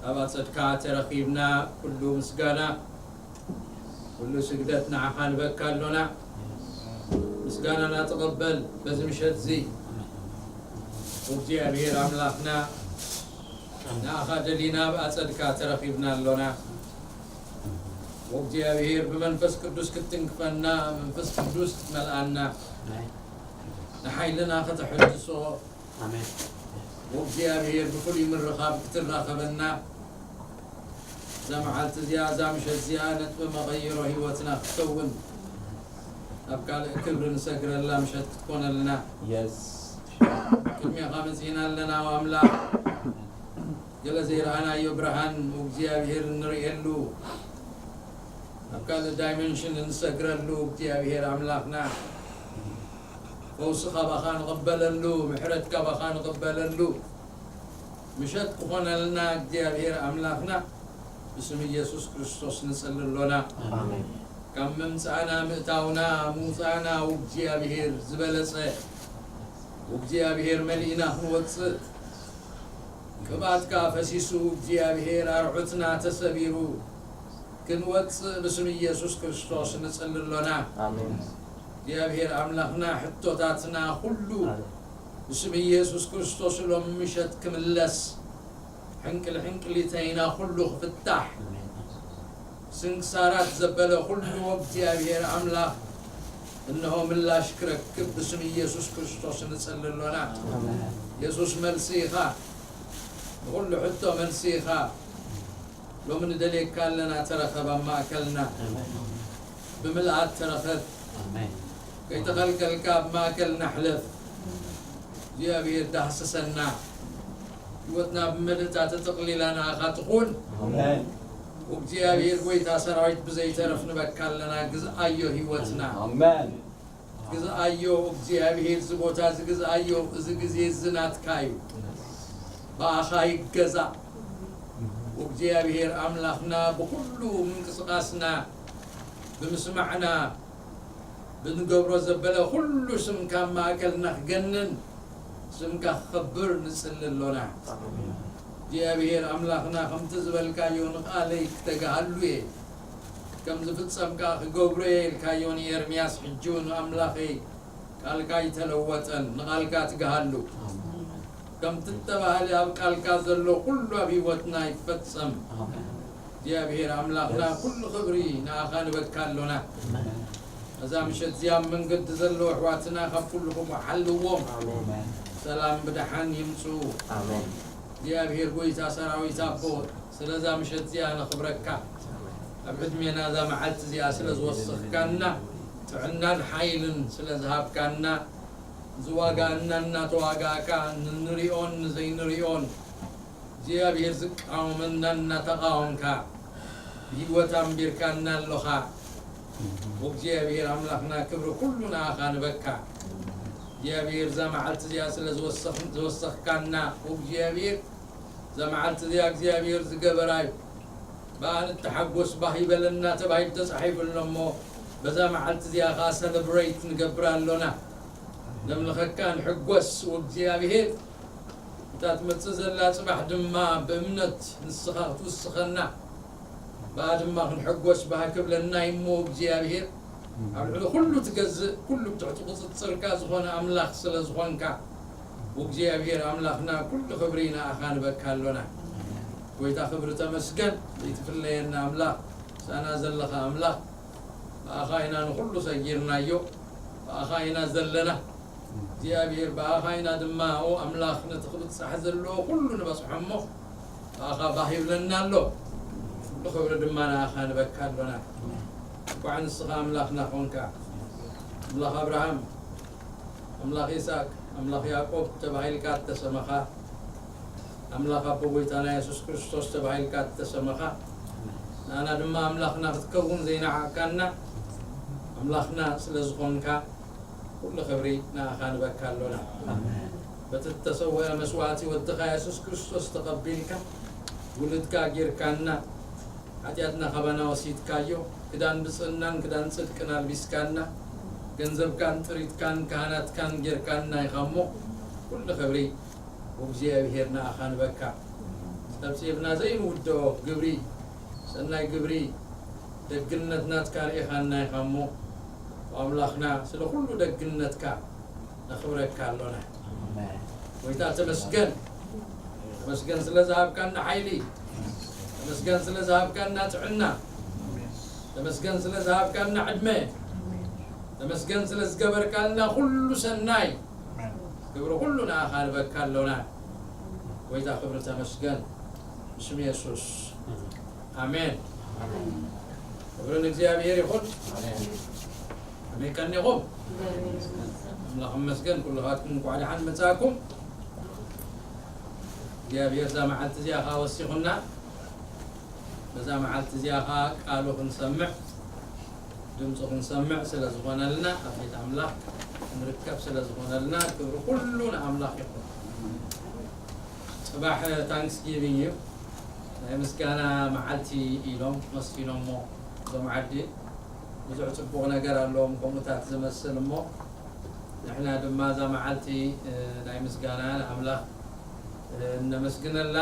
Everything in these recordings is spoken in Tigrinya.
ኣብ ኣጸድካ ተረኺብና፣ ኩሉ ምስጋና፣ ኩሉ ስግደት ንዓኻ ንበካ ኣሎና። ምስጋናና ተቐበል። በዚ ምሸት እዚ እግዚኣብሔር ኣምላኽና፣ ንኣኻ ደሊና ኣብ ኣጸድካ ተረኺብና ኣሎና። ወእግዚኣብሔር ብመንፈስ ቅዱስ ክትትንክፈና፣ መንፈስ ቅዱስ ክትመልኣና፣ ንሓይልና ከተሐድሶ፣ ኣሜን። ወእግዚኣብሔር ብፍሉይ ምርኻብ ክትራኸበና፣ እዛ መዓልቲ እዚኣ፣ እዛ ምሸት እዚኣ ነጥቢ መቐይሮ ህይወትና ክትከውን፣ ናብ ካልእ ክብሪ ንሰግረላ ምሸት ክትኮነልና፣ የስ። ቅድሜኻ መጺእና ኣለና። ኣምላኽ፣ ገለ ዘይረኣናዮ ብርሃን እግዚኣብሔር እንርእየሉ፣ ኣብ ካልእ ዳይመንሽን እንሰግረሉ እግዚኣብሔር ኣምላኽና፣ ፈውሲ ካባኻ ንቕበለሉ፣ ምሕረት ካባኻ ንቕበለሉ ምሸት ክኾነልና እግዚኣብሔር ኣምላኽና፣ ብስም ኢየሱስ ክርስቶስ ንጽሊ ኣሎና። ኣሜን። ካብ ምምጻእና ምእታውና ምውጻእና፣ እግዚኣብሔር ዝበለጸ፣ እግዚኣብሔር መሊእና ክንወጽእ፣ ቅብኣትካ ፈሲሱ፣ እግዚኣብሔር ኣርዑትና ተሰቢሩ ክንወጽእ ብስም ኢየሱስ ክርስቶስ ንጽሊ ኣሎና። ኣሜን። እግዚኣብሔር ኣምላኽና፣ ሕቶታትና ኩሉ ብስም ኢየሱስ ክርስቶስ ሎም ምሸት ክምለስ፣ ሕንቅል ሕንቅሊተይና ኩሉ ክፍታሕ፣ ስንክሳራት ዘበለ ኩሉ እግዚኣብሔር ኣምላኽ እንሆ ምላሽ ክረክብ ብስም ኢየሱስ ክርስቶስ ንጽሊ ኣሎና። ኣሜን። የሱስ መልሲ ኢኻ፣ ንኹሉ ሕቶ መልሲ ኢኻ። ሎሚ ንደልየካ ኣለና፣ ተረኸብ ኣብ ማእከልና። ብምልኣት ተረኸብ። ኣሜን። ከይተኸልከልካ ኣብ ማእከልና ሕለፍ። እግዚኣብሔር ዳህስሰና። ህይወትና ብመልእታ ተጠቕሊላ ንኣኻ ትኹን። ኣሜን። እግዚኣብሔር ጎይታ ሰራዊት ብዘይተረፍ ንበካ ኣለና። ግዝኣዮ ህይወትና። ኣሜን። ግዝኣዮ እግዚኣብሔር፣ እዚ ቦታ እዚ ግዝኣዮ፣ እዚ ግዜ እዚ ናትካ እዩ። ብኣኻ ይገዛእ። እግዚኣብሔር ኣምላኽና ብኹሉ ምንቅስቓስና፣ ብምስማዕና፣ ብንገብሮ ዘበለ ኩሉ ስምካ ኣብ ማእከልና ክገንን፣ ስምካ ክኸብር ንጽሊ ኣሎና። እግዚኣብሔር ኣምላኽና፣ ከምቲ ዝበልካዮ ንቓለይ ክተግሃሉ እየ፣ ከም ዝፍጸም ከኣ ክገብሮ እየ ኢልካዮ ንኤርምያስ፣ ሕጂ እውን ኣምላኸይ ቃልካ ኣይተለወጠን፣ ንቓልካ ትግሃሉ። ከምቲ እተባህለ ኣብ ቃልካ ዘሎ ኩሉ ኣብ ህይወትና ይፈጸም። እግዚኣብሔር ኣምላኽና፣ ኩሉ ክብሪ ንኣኻ ንበካ ኣሎና። እዛ ምሸት እዚኣ ኣብ መንገዲ ዘለዉ ኣሕዋትና ካብ ኩሉ ክፉእ ሓልዎም። ሰላም ብደሓን ይምጽኡ። እግዚኣብሔር ጎይታ ሰራዊት ኣቦ፣ ስለዛ ምሸት እዚኣ ነኽብረካ። ኣብ ዕድሜና እዛ መዓልቲ እዚኣ ስለ ዝወሰኽካና፣ ጥዕናን ሓይልን ስለ ዝሃብካና፣ ዝዋጋእና እናተዋጋእካ፣ ንንሪኦን ንዘይንሪኦን እግዚኣብሔር ዝቃወመና እናተቃወምካ፣ ብህይወት ኣንቢርካና ኣሎኻ። ወእግዚኣብሔር ኣምላኽና፣ ክብሪ ኩሉ ንኣኻ ንበካ። እግዚኣብሔር እዛ መዓልቲ እዚኣ ስለ ዝወሰኽ-፣ ዝወሰኽካና፣ ወእግዚኣብሔር እዛ መዓልቲ እዚኣ እግዚኣብሔር ዝገበራ እዩ። ብኣ ንተሓጎስ፣ ባህ ይበለና ተባሂሉ ተጻሒፉ ኣሎ እሞ፣ በዛ መዓልቲ እዚኣ ኸኣ ሰለብሬት ንገብር ኣሎና። ነምልኸካ፣ ንሕጎስ ወእግዚኣብሔር። እታ ትመጽእ ዘላ ጽባሕ ድማ ብእምነት ንስኻ ክትውስኸና፣ ብኣ ድማ ክንሕጎስ ባህ ክብለና እዩ እሞ፣ እግዚኣብሔር ኣብ ልዕሊ ኩሉ ትገዝእ፣ ኩሉ ብትሕቲ ቁጽጽርካ ዝኾነ ኣምላኽ ስለ ዝኾንካ፣ ወእግዚኣብሔር ኣምላኽና፣ ኩሉ ክብሪ ንኣኻ ንበካ ኣሎና። ጎይታ ክብሪ ተመስገን፣ ዘይትፍለየና ኣምላኽ፣ ምሳና ዘለኻ ኣምላኽ፣ ብኣኻ ኢና ንኹሉ ሰጊርናዮ፣ ብኣኻ ኢና ዘለና። እግዚኣብሔር፣ ብኣኻ ኢና ድማ፣ ኦ ኣምላኽ፣ ነቲ ክብጻሕ ዘለዎ ኩሉ ንበጽሖ እሞ፣ ብኣኻ ባህ ይብለና ኣሎ። ኩሉ ክብሪ ድማ ንኣኻ ንበካ ኣሎና። እንኳዕ ንስኻ ኣምላኽና ኾንካ። ኣምላኽ ኣብርሃም፣ ኣምላኽ ይስሐቅ፣ ኣምላኽ ያዕቆብ ተባሂልካ እተሰመኻ፣ ኣምላኽ ኣቦ ጎይታና የሱስ ክርስቶስ ተባሂልካ እተሰመኻ፣ ንኣና ድማ ኣምላኽና ክትከውን ዘይነዓቕካና፣ ኣምላኽና ስለ ዝኾንካ፣ ኩሉ ክብሪ ንኣኻ ንበካ ኣሎና። ኣሜን። በቲ እተሰውአ መስዋእቲ ወድኻ የሱስ ክርስቶስ ተቐቢልካ፣ ውሉድካ ጌርካና፣ ሓጢኣትና ካባና ወሲድካዮ፣ ክዳን ብጽእናን ክዳን ጽድቅን ኣልቢስካና፣ ገንዘብካን ጥሪትካን ካህናትካን ጌርካና ኢኻ እሞ፣ ኩሉ ክብሪ ወእግዚኣብሔር ንኣኻ ንበካ። ሰብሲብና ዘይንውድኦ ግብሪ፣ ሰናይ ግብሪ፣ ደግነት ናትካ ርኢኻና ኢኻ እሞ፣ ኣምላኽና ስለ ኩሉ ደግነትካ ነኽብረካ ኣሎና። ኣሜን። ጎይታ ተመስገን። ተመስገን ስለ ዝሃብካና ሓይሊ፣ ተመስገን ስለ ዝሃብካና ጥዕና፣ ተመስገን ስለ ዝሃብካና ዕድመ፣ ተመስገን ስለ ዝገበርካልና ኩሉ ሰናይ። ኣሜን። ክብሪ ኩሉ ንኣኻ ንበካ ኣሎና። ጎይታ ክብሪ ተመስገን። ብስም የሱስ። ኣሜን። ክብሪ ንእግዚኣብሔር ይኹን። ኣሜን። ከመይ ቀኒኹም? ኣምላኽ ይመስገን። ኩልኻትኩም እንኳዕ ደሓን መጻእኩም። እግዚኣብሔር እዛ መዓልቲ እዚኣ ኸዓ ወሲኹና። በዛ መዓልቲ እዚኣ ኸዓ ቃሉ ክንሰምዕ፣ ድምፁ ክንሰምዕ ስለ ዝኾነልና፣ ኣብ ቤት ኣምላኽ ክንርከብ ስለ ዝኾነልና፣ ክብሪ ኩሉ ንኣምላኽ ይኹን። ጽባሕ ታንክስጊቪንግ እዩ። ናይ ምስጋና መዓልቲ ኢሎም መስኪኖሞ እዞም ዓዲ። ብዙሕ ጽቡቕ ነገር ኣለዎም ከምኡታት ዝመስል እሞ፣ ንሕና ድማ እዛ መዓልቲ፣ እ፣ ናይ ምስጋና ንኣምላኽ፣ እ፣ እነመስግነላ፣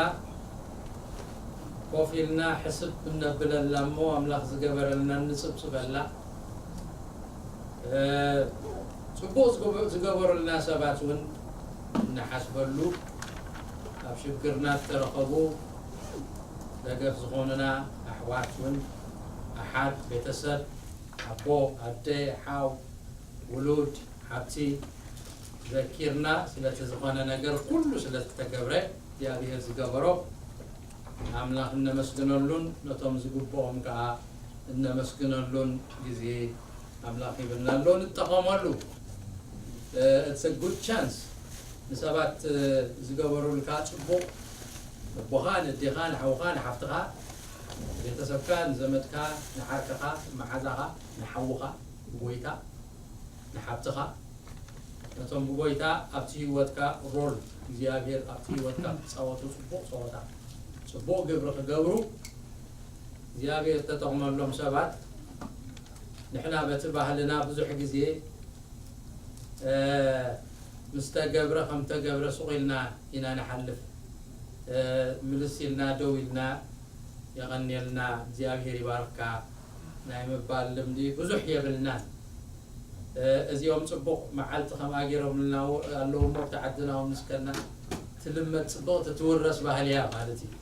ኮፍ ኢልና ሕስብ እነብለላ እሞ፣ ኣምላኽ ዝገበረልና እንጽብጽበላ። እ፣ ጽቡቕ ዝገበ-፣ ዝገበሩልና ሰባት እውን እንሓስበሉ፣ ኣብ ሽግርና ዝተረኸቡ ደገፍ ዝኾኑና ኣሕዋት እውን፣ ኣሓት፣ ቤተሰብ፣ ኣቦ፣ ኣደ፣ ሓው፣ ውሉድ፣ ሓብቲ ዘኪርና ስለቲ ዝኾነ ነገር ኩሉ ስለ ዝተገብረ እግዚኣብሔር ዝገበሮ ኣምላኽ እነመስግነሉን ነቶም ዝግብኦም ከኣ እነመስግነሉን ግዜ ኣምላኽ ሂብና ኣሎ፣ ንጠቐመሉ። እ፣ it's a good chance ንሰባት፣ እ፣ ዝገበሩልካ ጽቡቕ፣ ኣቦኻ፣ ንዴኻ፣ ንሓውኻ፣ ንሓፍትኻ፣ ቤተሰብካ፣ ንዘመድካ፣ ንዓርክኻ፣ መሓዛኻ፣ ንሓውኻ፣ ብጎይታ፣ ንሓብትኻ፣ ነቶም ብጎይታ ኣብቲ ህይወትካ ሮል እግዚኣብሔር ኣብቲ ህይወትካ ክጻወቱ ጽቡቕ ጸወታ፣ ጽቡቕ ግብሪ ክገብሩ እግዚኣብሔር ተጠቕመሎም ሰባት። ንሕና በቲ ባህልና ብዙሕ ግዜ፣ እ፣ ምስ ተገብረ ከም ተገብረ ሱቕ ኢልና ኢና ንሓልፍ። እ፣ ምልስ ኢልና ደው ኢልና የቐንየልና፣ እግዚኣብሔር ይባርካ ናይ ምባል ልምዲ ብዙሕ የብልናን። እ፣ እዚኦም ጽቡቕ መዓልቲ ከምኣ ገይሮምልና ኣለዉ እሞ ኣብቲ ዓድና እውን ምስ ከድና ትልመድ ጽብቕቲ ትውረስ ባህሊ እያ ማለት እዩ።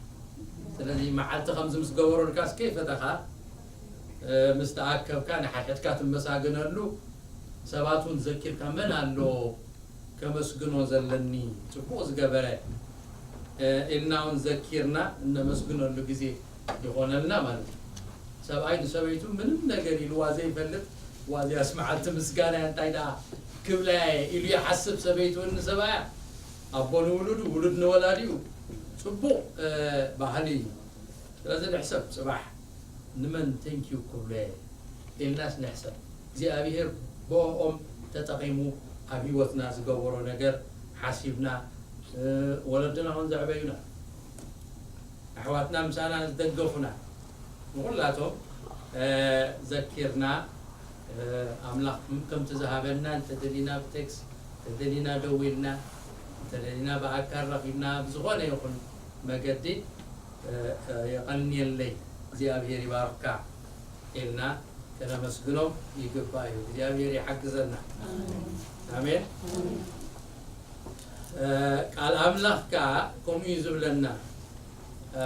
ስለዚ መዓልቲ ከምዚ ምስ ገበሩልካስ ከይፈተኻ፣ እ፣ ምስ ተኣከብካ ንሓድሕድካ ትመሳገነሉ፣ ሰባት እውን ዘኪርካ መን ኣሎ ከመስግኖ ዘለኒ፣ ጽቡቕ ዝገበረ፣ እ፣ ኢልና እውን ዘኪርና እነመስግነሉ ግዜ ይኾነልና ማለት እዩ። ሰብኣይ ንሰበይቱ ምንም ነገር ኢልዋ ዘይፈልጥ፣ "ዋዚያስ መዓልቲ ምስጋና እያ፣ እንታይ ደኣ ክብላ እየ?" ኢሉ ይሓስብ፣ ሰበይቱ እውን ንሰብኣያ፣ ኣቦ ንውሉዱ፣ ውሉድ ንወላዲኡ። ጽቡቕ፣ እ፣ ባህሊ እዩ። ስለዚ ንሕሰብ፣ ጽባሕ ንመን ቴንኪዩ ክብሎ እየ ኢልናስ ንሕሰብ። እግዚኣብሔር ብኦም ተጠቒሙ ኣብ ህይወትና ዝገበሮ ነገር ሓሲብና፣ እ፣ ወለድና እውን ዘዕበዩና፣ ኣሕዋትና ምሳና ዝደገፉና፣ ንኹላቶም፣ እ፣ ዘኪርና፣ እ፣ ኣምላኽ ከምቲ ዝሃበና እንተደሊና ብቴክስ፣ እንተደሊና ደው ኢልና፣ እንተደሊና ብኣካል ረኺብና፣ ብዝኾነ ይኹን መገዲ፣ እ፣ እ፣ የቐንየለይ፣ እግዚኣብሔር ይባርካ ኢልና ከነመስግኖም ይግባእ እዩ። እግዚኣብሔር ይሓግዘና። ኣሜን። ኣሜን። ኣሜን። እ፣ ቃል ኣምላኽ ከኣ ከምኡ እዩ ዝብለና። እ፣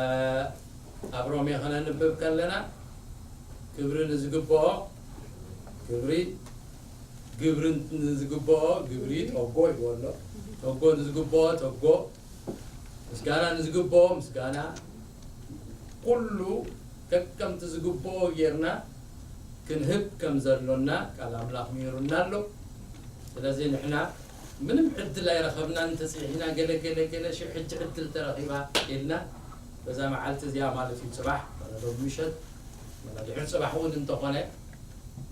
ኣብ ሮሜ ከነንብብ ከለና፣ ክብሪ ንዝግብኦ ክብሪ፣ ግብሪ ንዝግብኦ ግብሪ፣ ቶጎ ይብሎ ኣሎ። ቶጎ ንዝግብኦ ቶጎ፣ ምስጋና ንዝግብኦ ምስጋና፣ ኩሉ ከከምቲ ዝግብኦ ጌርና ክንህብ ከም ዘሎና ቃል ኣምላኽ ምሂሩና ኣሎ። ስለዚ ንሕና ምንም ዕድል ኣይረኸብናን፣ ተጽሒሕና ገለ ገለ ገለ፣ ሽዑ ሕጂ ዕድል ተረኺባ ኢልና በዛ መዓልቲ እዚኣ ማለት እዩ፣ ጽባሕ፣ ማለት ሎሚ ምሸት፣ ማለት ድሕሪ ጽባሕ እውን እንተኾነ፣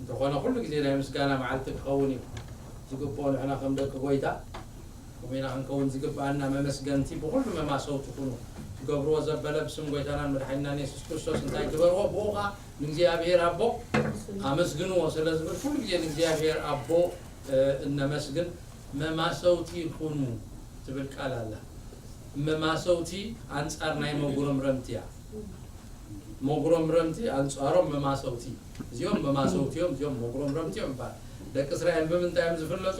እንተኾነ ኩሉ ግዜ ናይ ምስጋና መዓልቲ ክኸውን እዩ ዝግብኦ። ንሕና ከም ደቂ ጎይታ ከመይ ኢና ክንከውን ዝግብኣና? መመስገንቲ ብኹሉ መማሰውቲ ኩኑ። ትገብርዎ ዘበለ ብስም ጎይታናን መድሓኒናን የሱስ ክርስቶስ እንታይ ግበርዎ? ብኡ ኸዓ ንእግዚኣብሔር ኣቦ ኣመስግንዎ ስለ ዝብል ኩሉ ግዜ ንእግዚኣብሔር ኣቦ፣ እ፣ እነመስግን። መማሰውቲ ኩኑ ትብል ቃል ኣላ። መማሰውቲ ኣንጻር ናይ መጉረምረምቲ እያ። መጉረምረምቲ ኣንጻሮም መማሰውቲ። እዚኦም መማሰውቲ እዮም፣ እዚኦም መጉረምረምቲ እዮም ይባሃል። ደቂ እስራኤል ብምንታይ እዮም ዝፍለጡ?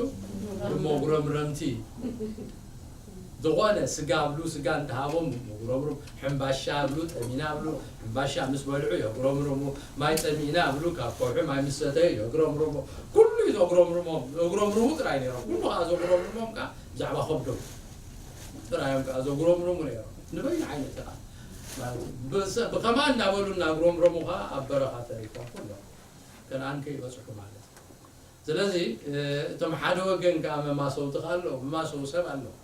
ብመጉረምረምቲ። ዝኾነ ስጋ ኣብሉ፣ ስጋ እንተሃቦም መጉረምርም፣ ሕምባሻ ኣብሉ፣ ጠሚና ኣብሉ፣ ሕምባሻ ምስ በልዑ የጉረምርሙ፣ ማይ ጠሚና ኣብሉ፣ ካብ ከውሒ ማይ ምስ ሰተዩ የጉረምርሙ። ኩሉ እዩ ዘጉረምርሞም፣ ዘጉረምርሙ ጥራይ ነይሮም። ኩሉ ከዓ ዘጉረምርሞም ከዓ ብዛዕባ ከብዶም ጥራይ እዮም ከዓ ዘጉረምርሙ ነይሮም። ንበይኑ ዓይነት ኢኻ ማለት እዩ። ብሰ-፣ ብኸምኣ እንዳበሉ እናጉረምረሙ ከዓ ኣብ በረኻ ተሪፎም ኩሎም ከነኣን ከይበፅሑ ማለት እዩ። ስለዚ፣ እ፣ እቶም ሓደ ወገን ከዓ መማሰውቲ ከዓ ኣለዉ። መማሰዊ ሰብ ኣለዉ።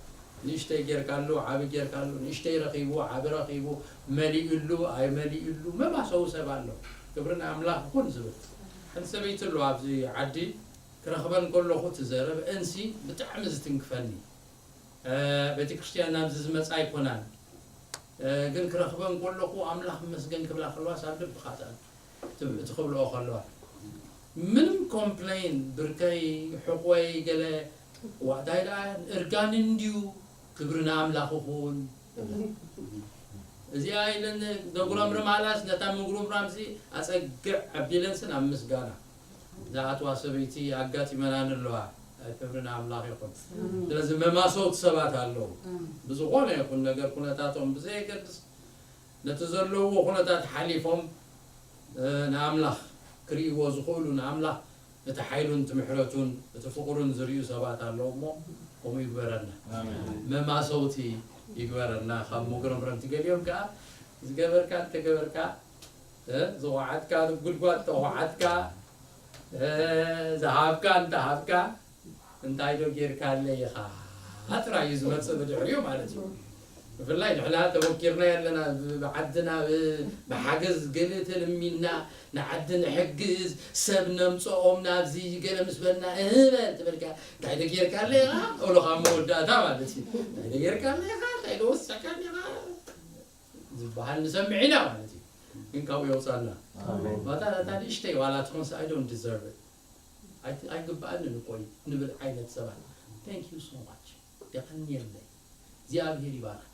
ንእሽተይ ጌርካሉ፣ ዓቢ ጌርካሉ፣ ንእሽተይ ረኺቡ፣ ዓቢ ረኺቡ፣ መሊኡሉ፣ ኣይመሊኡሉ፣ መማሰዊ ሰብ ኣሎ። ክብሪ ንኣምላኽ ይኹን ዝብል። ሓንቲ ሰበይቲ ኣሎ ኣብዚ ዓዲ፣ ክረኽበን ከለኹ እቲ ዘረብአንሲ ብጣዕሚ ዝትንክፈኒ። እ፣ ቤተክርስትያን ናብዚ ዝመጻ ኣይኮናን። እ፣ ግን ክረኽበን ከለኹ ኣምላኽ ይመስገን ክብላ ከለዋ ሳብ ልብኻ ትኣል-፣ እቲ፣ እቲ ክብልኦ ከለዋ። ምንም ኮምፕሌን፣ ብርከይ፣ ሕቆይ፣ ገለ፣ ዋእታይ ደኣ እርጋን እንድዩ፣ ክብሪ ንኣምላኽ ይኹን። እዚኣ ኢለን ዘጉረምርም ኣላስ ነታ ምጉርምራምሲ ኣጸግዕ ኣቢለንስን ኣብ ምስጋና ዝኣትዋ ሰበይቲ ኣጋጢመናን ኣለዋ። ክብሪ ንኣምላኽ ይኹን። ስለዚ መማሰውቲ ሰባት ኣለዉ። ብዝኾነ ይኹን ነገር ኩነታቶም ብዘየገድስ ነቲ ዘለውዎ ኩነታት ሓሊፎም፣ እ፣ ንኣምላኽ ክርእይዎ ዝኽእሉ፣ ንኣምላኽ እቲ ሓይሉን እቲ ምሕረቱን እቲ ፍቕሩን ዝርእዩ ሰባት ኣለዉ እሞ ከምኡ ይግበረና። ኣሜን። መማሰውቲ ይግበረና። ካብ መጉረምረምቲ ገሊኦም ከኣ ዝገበርካ እንተገበርካ፣ እ፣ ዝኹዓትካ ጉድጓድ ተኹዓትካ፣ እ፣ ዝሃብካ እንተሃብካ፣ እንታይ ዶ ጌርካለይ ኢኻ ጥራይ እዩ ዝመጽእ ብድሕሪኡ ማለት እዩ። ብፍላይ ንሕና ተወኪርና ኣለና፣ ብ-፣ ብዓድና ብ-፣ ብሓገዝ ገለ ተለሚንና ንዓዲ ንሕግዝ፣ ሰብ ነምጽኦም ናብዚ ገለ ምስ በልና፣ እህ በል ትበልካ፣ እንታይ ዶ ጌርካለይ ኢኻ? እብሎ ካብ መወዳእታ ማለት እዩ። እንታይ ዶ ጌርካለይ ኢኻ? እንታይ ዶ ወሲዕካኒ ኢኻ? ዝበሃል ንሰምዕ ኢና ማለት እዩ። ግን ካብኡ የውፃና። ኣሜን። ባታ፣ እታ ንእሽተይ ዋላ ትኾንስ፣ I don't deserve it። ኣይ-፣ ኣይግባኣንን እኮ እዩ ንብል ዓይነት ሰባት። Thank you so much። የቐንየለይ። እግዚኣብሔር ይባርካ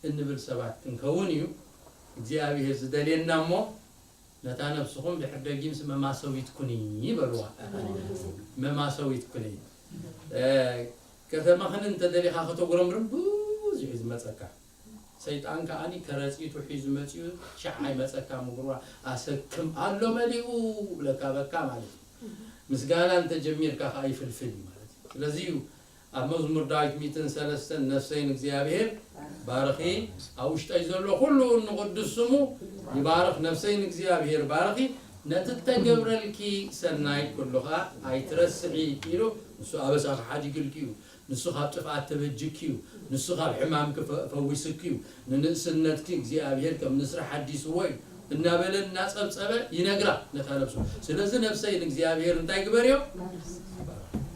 እንብል ሰባት ክንከውን እዩ እግዚኣብሔር ዝደልየና እሞ፣ ነታ ነብስኹም ድሕር ደጊምስ መማሰዊት ኩኒ ይበልዋ። መማሰዊት ኩኒ። እ፣ ከተመኽኒ እንተደሊኻ ከተጉረምርም ብዙሕ እዩ ዝመጸካ። ሰይጣን ከኣኒ ከረጺቱ ሒዙ መጺኡ ሻዕ ኣይመጸካ ምጉርባር ኣሰክም ኣሎ መሊኡ ብለካ በካ ማለት እዩ። ምስጋና እንተጀሚርካ ከኣ ይፍልፍል እዩ ማለት እዩ። ስለዚ እዩ ኣብ መዝሙር ዳዊት ሚእትን ሰለስተን ነፍሰይ ንእግዚኣብሔር ባርኺ፣ ኣብ ውሽጠይ ዘሎ ኩሉ ንቕዱስ ስሙ ይባርኽ። ነፍሰይ ንእግዚኣብሔር ባርኺ፣ ነቲ እተገብረልኪ ሰናይ ኩሉ ኸኣ ኣይትረስዒ ኢሉ ንሱ ኣበሳኺ ሓዲግልኪ እዩ። ንሱ ካብ ጥፍኣት ተበጅኪ እዩ። ንሱ ካብ ሕማምኪ ፈ-፣ ፈዊስኪ እዩ። ንንእስነትኪ እግዚኣብሔር ከም ንስሪ ሓዲስዎ እዩ። እናበለ እናጸብጸበ ይነግራ ነታ ነብሱ። ስለዚ ነብሰይ ንእግዚኣብሔር እንታይ ግበርዮ?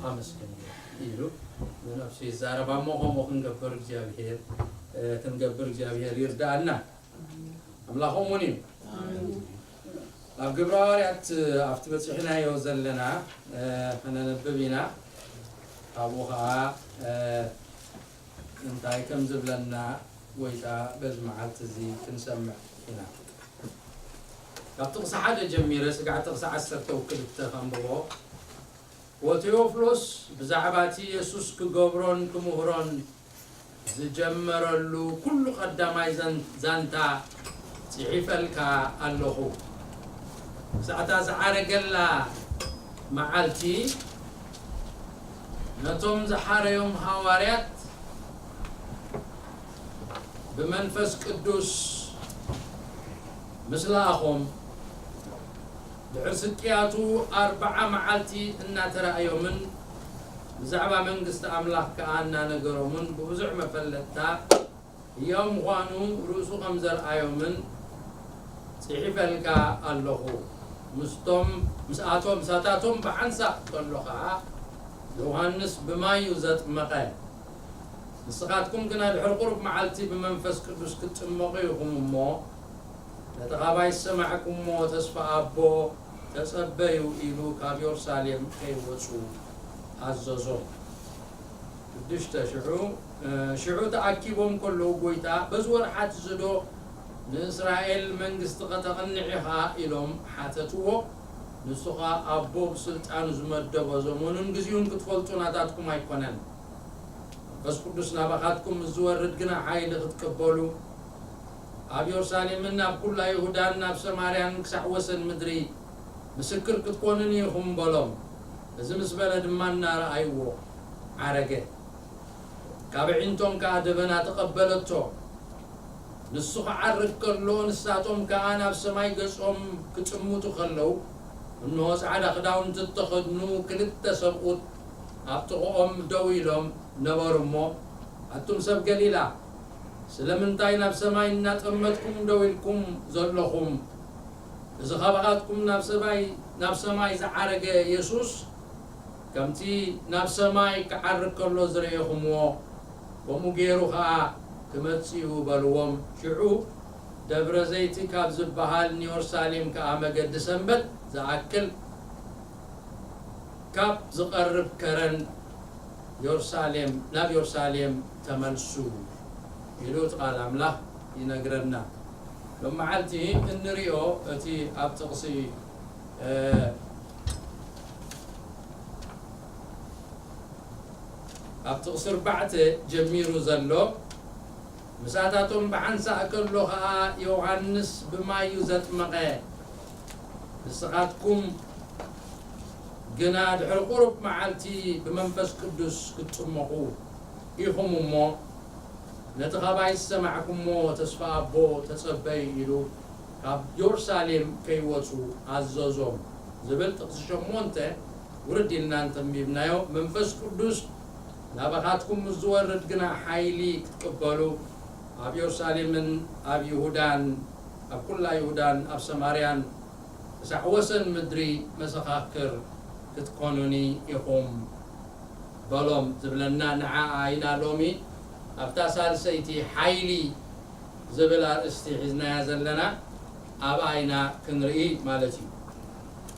ኣመስግንዮ ኢሉ ንነብሱ ይዛረባ። እሞ ከምኡ ክንገብር እግዚኣብሔር፣ እ፣ ክንገብር እግዚኣብሔር ይርዳኣና። ኣምላኽ እሙን እዩ። ኣብ ግብረ ሃዋርያት ኣብቲ በጺሕናዮ ዘለና፣ እ፣ ከነነብብ ኢና። ካብኡ ኸዓ፣ እ፣ እንታይ ከም ዝብለና ወይ ከኣ በዚ መዓልቲ እዚ ክንሰምዕ ኢና። ካብ ጥቕሲ ሓደ ጀሚረ ስጋዕ ጥቕሲ ዓሰርተ ወክልተ ከንብቦ። ወቴዎፍሎስ ብዛዕባ እቲ የሱስ ክገብሮን ክምህሮን ዝጀመረሉ ኩሉ ቀዳማይ ዘን-፣ ዛንታ ጽሒፈልካ ኣለኹ። ክሳዕ እታ ዝዓረገላ መዓልቲ ነቶም ዝሓረዮም ሃዋርያት ብመንፈስ ቅዱስ ምስ ለኣኾም፣ ድሕሪ ስቅያቱ ኣርብዓ መዓልቲ እናተራእዮምን ብዛዕባ መንግስቲ ኣምላኽ ከኣ እናነገሮምን ብብዙሕ መፈለጥታ ህያው ምዃኑ ርእሱ ከም ዘርኣዮምን ጽሒፈልካ ኣለኹ። ምስቶም፣ ምስኣቶም፣ ምሳታቶም ብሓንሳእ ከሎ ኸኣ ዮሃንስ ብማይ እዩ ዘጥመቐ። ንስኻትኩም ግና ድሕሪ ቁሩብ መዓልቲ ብመንፈስ ቅዱስ ክትጥመቑ ኢኹም እሞ፣ ነቲ ኻባይ ዝሰማዕኩምዎ ተስፋ ኣቦ ተጸበዩ ኢሉ ካብ የሩሳሌም ከይወጹ ኣዘዞም። ሽዱሽተ ሽዑ፣ እ፣ ሽዑ ተኣኪቦም ከለዉ፣ "ጐይታ፣ በዚ ወርሓት እዚ ዶ ንእስራኤል መንግስቲ ኸተቕንዕ ኢኻ?" ኢሎም ሓተትዎ። ንሱ ኸኣ፣ "ኣቦ ብስልጣኑ ዝመደቦ ዘመኑን ግዜኡን ክትፈልጡ ናታትኩም ኣይኮነን። መንፈስ ቅዱስ ናባኻትኩም ምስ ዝወርድ ግና ሓይሊ ክትቅበሉ፣ ኣብ የሩሳሌምን ኣብ ኵላ ይሁዳን ኣብ ሰማርያን ክሳዕ ወሰን ምድሪ ምስክር ክትኮኑኒ ኢኹም" በሎም። እዚ ምስ በለ ድማ እናረኣይዎ ዓረገ። ካብ ኣዒንቶም ከኣ ደበና ተቐበለቶ። ንሱ ክዓርግ ከሎ፣ ንሳቶም ከኣ ናብ ሰማይ ገጾም ክጥምቱ ከለዉ፣ እንሆ፣ ጻዕዳ ክዳውንቲ እተኸድኑ ክልተ ሰብኡት ኣብ ጥቕኦም ደው ኢሎም ነበሩ እሞ፣ "ኣቱም ሰብ ገሊላ፣ ስለምንታይ ናብ ሰማይ እናጠመትኩም ደው ኢልኩም ዘለኹም? እዚ ኻባኻትኩም ናብ ሰማይ፣ ናብ ሰማይ ዝዓረገ የሱስ፣ ከምቲ ናብ ሰማይ ክዓርግ ከሎ ዝረኤኹምዎ፣ ከምኡ ገይሩ ኸኣ ክመጽእ እዩ" በልዎም። ሽዑ ደብረ ዘይቲ ካብ ዝበሃል ንዮርሳሌም ከኣ መገዲ ሰንበት ዝኣክል ካብ ዝቐርብ ከረን ዮርሳሌም፣ ናብ ዮርሳሌም ተመልሱ ኢሉ እቲ ቃል ኣምላኽ ይነግረና። ሎም መዓልቲ እንሪኦ እቲ ኣብ ጥቕሲ፣ እ፣ ኣብ ጥቕሲ ኣርባዕተ ጀሚሩ ዘሎ፣ "ምሳታቶም ብሓንሳእ ከሎ ኸኣ ዮሃንስ ብማይ እዩ ዘጥመቐ፣ ንስኻትኩም ግና ድሕሪ ቁሩብ መዓልቲ ብመንፈስ ቅዱስ ክትጥመቑ ኢኹም እሞ፣ ነቲ ኻባይ ዝሰማዕኩሞ ተስፋ ኣቦ ተጸበዩ" ኢሉ ካብ የሩሳሌም ከይወጹ ኣዘዞም ዝብል ጥቕሲ ሸሞንተ ውርድ ኢልና እንተንቢብናዮ፣ "መንፈስ ቅዱስ ናባኻትኩም ምስ ዝወርድ ግና ሓይሊ ክትቅበሉ፣ ኣብ የሩሳሌምን ኣብ ይሁዳን፣ ኣብ ኵላ ይሁዳን ኣብ ሰማርያን ክሳዕ ወሰን ምድሪ መሰኻክር ክትኮኑኒ ኢኹም" በሎም ዝብለና ንዓኣ ኢና ሎሚ ኣብታ ሳልሰይቲ ሓይሊ ዝብል ኣርእስቲ ሒዝናያ ዘለና ኣብኣ ኢና ክንርኢ ማለት እዩ።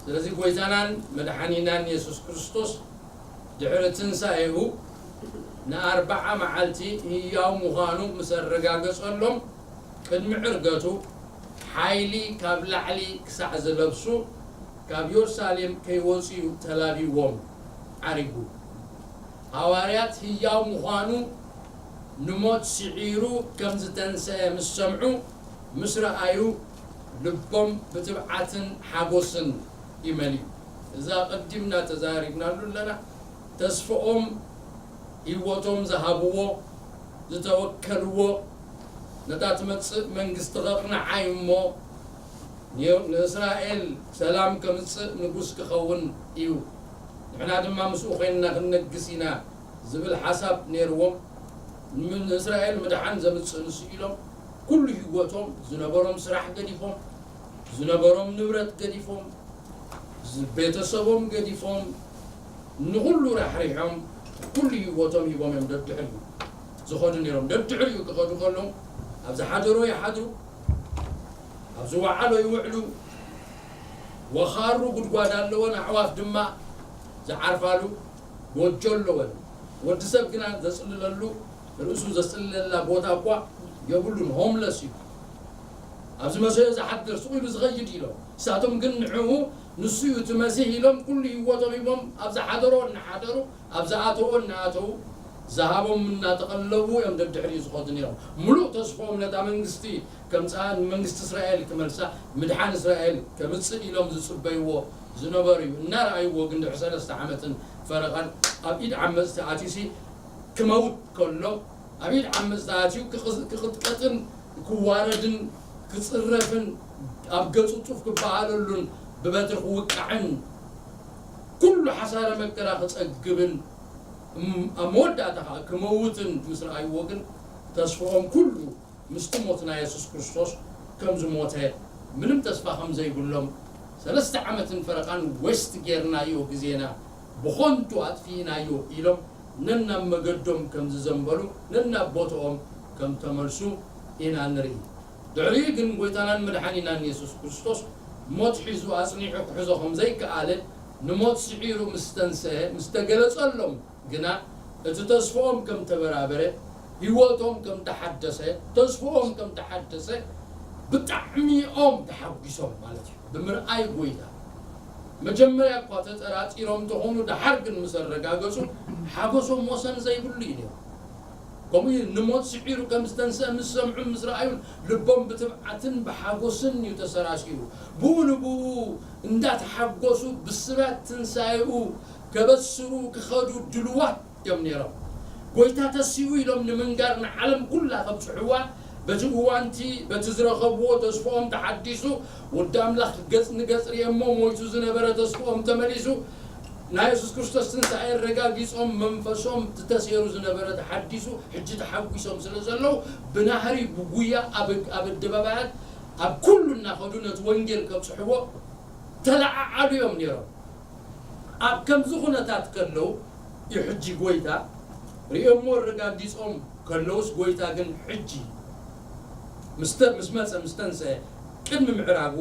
ስለዚ ጐይታናን መድሓኒናን የሱስ ክርስቶስ ድሕሪ ትንሳኤኡ ንኣርብዓ መዓልቲ ህያው ምዃኑ ምስ ኣረጋገጸሎም፣ ቅድሚ ዕርገቱ ሓይሊ ካብ ላዕሊ ክሳዕ ዝለብሱ ካብ የሩሳሌም ከይወጹ እዩ ተላብይዎም ዓሪጉ። ሃዋርያት ህያው ምዃኑ ንሞት ስዒሩ ከም ዝተንሰአ ምስ ሰምዑ፣ ምስ ረኣዩ፣ ልቦም ብትብዓትን ሓጎስን እዩ መሊኡ። እዛ ቀዲምና ተዛሪብናሉ ኣለና። ተስፍኦም፣ ህይወቶም ዝሃብዎ፣ ዝተወከልዎ፣ ነታ ትመጽእ መንግስቲ ከቕንዓ እዩ እሞ፣ ን-፣ ንእስራኤል ሰላም ከምጽእ ንጉስ ክኸውን እዩ፣ ንሕና ድማ ምስኡ ኮይንና ክንነግስ ኢና ዝብል ሓሳብ ነይርዎም። ም-፣ ንእስራኤል ምድሓን ዘምጽእ ንሱ ኢሎም፣ ኩሉ ህይወቶም፣ ዝነበሮም ስራሕ ገዲፎም፣ ዝነበሮም ንብረት ገዲፎም፣ ዝ-፣ ቤተሰቦም ገዲፎም፣ ንኹሉ ራሕሪሖም፣ ኩሉ ህይወቶም ሂቦም እዮም ደድሕሪኡ ዝኸዱ ነይሮም። ደድሕሪኡ ክኸዱ ከለዉ፣ ኣብ ዝሓደሮ ይሓድሩ፣ ኣብ ዝወዓሎ ይውዕሉ። ወኻሩ ጉድጓድ ኣለወን፣ ኣዕዋፍ ድማ ዝዓርፋሉ ጎጆ ኣለወን። ወዲ ሰብ ግና ዘጽልለሉ፣ ርእሱ ዘጽልለላ ቦታ እኳ የብሉን፣ ሆምለስ እዩ። ኣብ ዝመሰዮ ዝሓድር፣ ስቕ ኢሉ ዝኸይድ ኢሎም። ንሳቶም ግን ንዕኡ፣ ንሱ እዩ እቲ መሲሕ ኢሎም፣ ኩሉ ህይወቶም ሂቦም፣ ኣብ ዝሓደሮ እናሓደሩ፣ ኣብ ዝኣተዎ እናኣተዉ፣ ዝሃቦም እናተቐለቡ እዮም ደድሕሪኡ ዝኸዱ ነይሮም። ምሉእ ተስፍኦም ነታ መንግስቲ ከምጽኣ፣ ንመንግስቲ እስራኤል ክመልሳ፣ ምድሓን እስራኤል ከምጽእ ኢሎም ዝጽበይዎ ዝነበሩ እዩ። እናረኣይዎ ግን ድሕሪ ሰለስተ ዓመትን ፈረቓን ኣብ ኢድ ዓመጽቲ ኣትዩሲ ክመውት ከሎ፣ ኣብ ኢድ ዓመጽቲ ኣትዩ ክቕዝ-፣ ክቕጥቀጥን ክዋረድን ክጽረፍን ኣብ ገጹ ጡፍ ክበሃለሉን ብበትሪ ክውቃዕን ኩሉ ሓሳረ መከራ ክጸግብን እም-፣ ኣብ መወዳእታ ኸኣ ክመውትን ምስ ረኣይዎ ግን ተስፍኦም ኩሉ ምስቲ ሞት ናይ የሱስ ክርስቶስ ከም ዝሞተ፣ ምንም ተስፋ ከም ዘይብሎም፣ ሰለስተ ዓመትን ፈረቓን ዌስት ጌርናዮ ግዜና፣ ብኸንቱ ኣጥፊእናዮ ኢሎም ነናብ መገዶም ከም ዝዘንበሉ፣ ነናብ ቦትኦም ከም ተመልሱ ኢና ንርኢ። ድሕሪኡ ግን ጐይታናን መድሓኒናን የሱስ ክርስቶስ ሞት ሒዙ ኣጽኒዑ ክሕዞ ከም ዘይከኣለ፣ ንሞት ስዒሩ ምስ ተንስአ፣ ምስ ተገለጸሎም ግና፣ እቲ ተስፍኦም ከም ተበራበረ፣ ህይወቶም ከም ተሓደሰ፣ ተስፍኦም ከም ተሓደሰ ብጣዕሚ እዮም ተሓጒሶም ማለት እዩ። ብምርኣይ ጎይታ መጀመርያ እኳ ተጠራጢሮም እንተኾኑ፣ ደሓር ግን ምስ ኣረጋገጹ ሓጎሶም ወሰን ዘይብሉ እዩ ነይሩ። ከምኡ እዩ፣ ንሞት ስዒሩ ከም ዝተንስአ ምስ ሰምዑን ምስ ረኣዩን ልቦም ብትብዓትን ብሓጎስን እዩ ተሰራሲሩ። ብኡ ንብኡ እንዳተሓጎሱ ብስራት ትንሳኤኡ ከበስሩ ክኸዱ ድልዋት እዮም ነይሮም። ጎይታ ተሲኡ ኢሎም ንምንጋር ንዓለም ኩላ ከብጽሕዋ፣ በቲ እዋንቲ በቲ ዝረኸብዎ ተስፍኦም ተሓዲሱ፣ ወዲ ኣምላኽ ገጽ ንገጽ ርእየሞ ሞይቱ ዝነበረ ተስፍኦም ተመሊሱ፣ ናይ የሱስ ክርስቶስ ትንሳኤ ኣረጋጊጾም መንፈሶም ተሰይሩ ዝነበረ ተሓዲሱ፣ ሕጂ ተሓጒሶም ስለ ዘለዉ፣ ብናህሪ ብጉያ ኣብ ኣብ ኣደባባያት ኣብ ኩሉ እናኸዱ ነቲ ወንጌል ከብጽሕዎ ተለዓዓሉ እዮም ነይሮም። ኣብ ከምዚ ኩነታት ከለዉ እዩ ሕጂ ጎይታ ርእዮሞ ኣረጋጊጾም ከለዉስ፣ ጎይታ ግን ሕጂ ምስ ተ-፣ ምስ መጸ፣ ምስ ተንስአ፣ ቅድሚ ምዕራጉ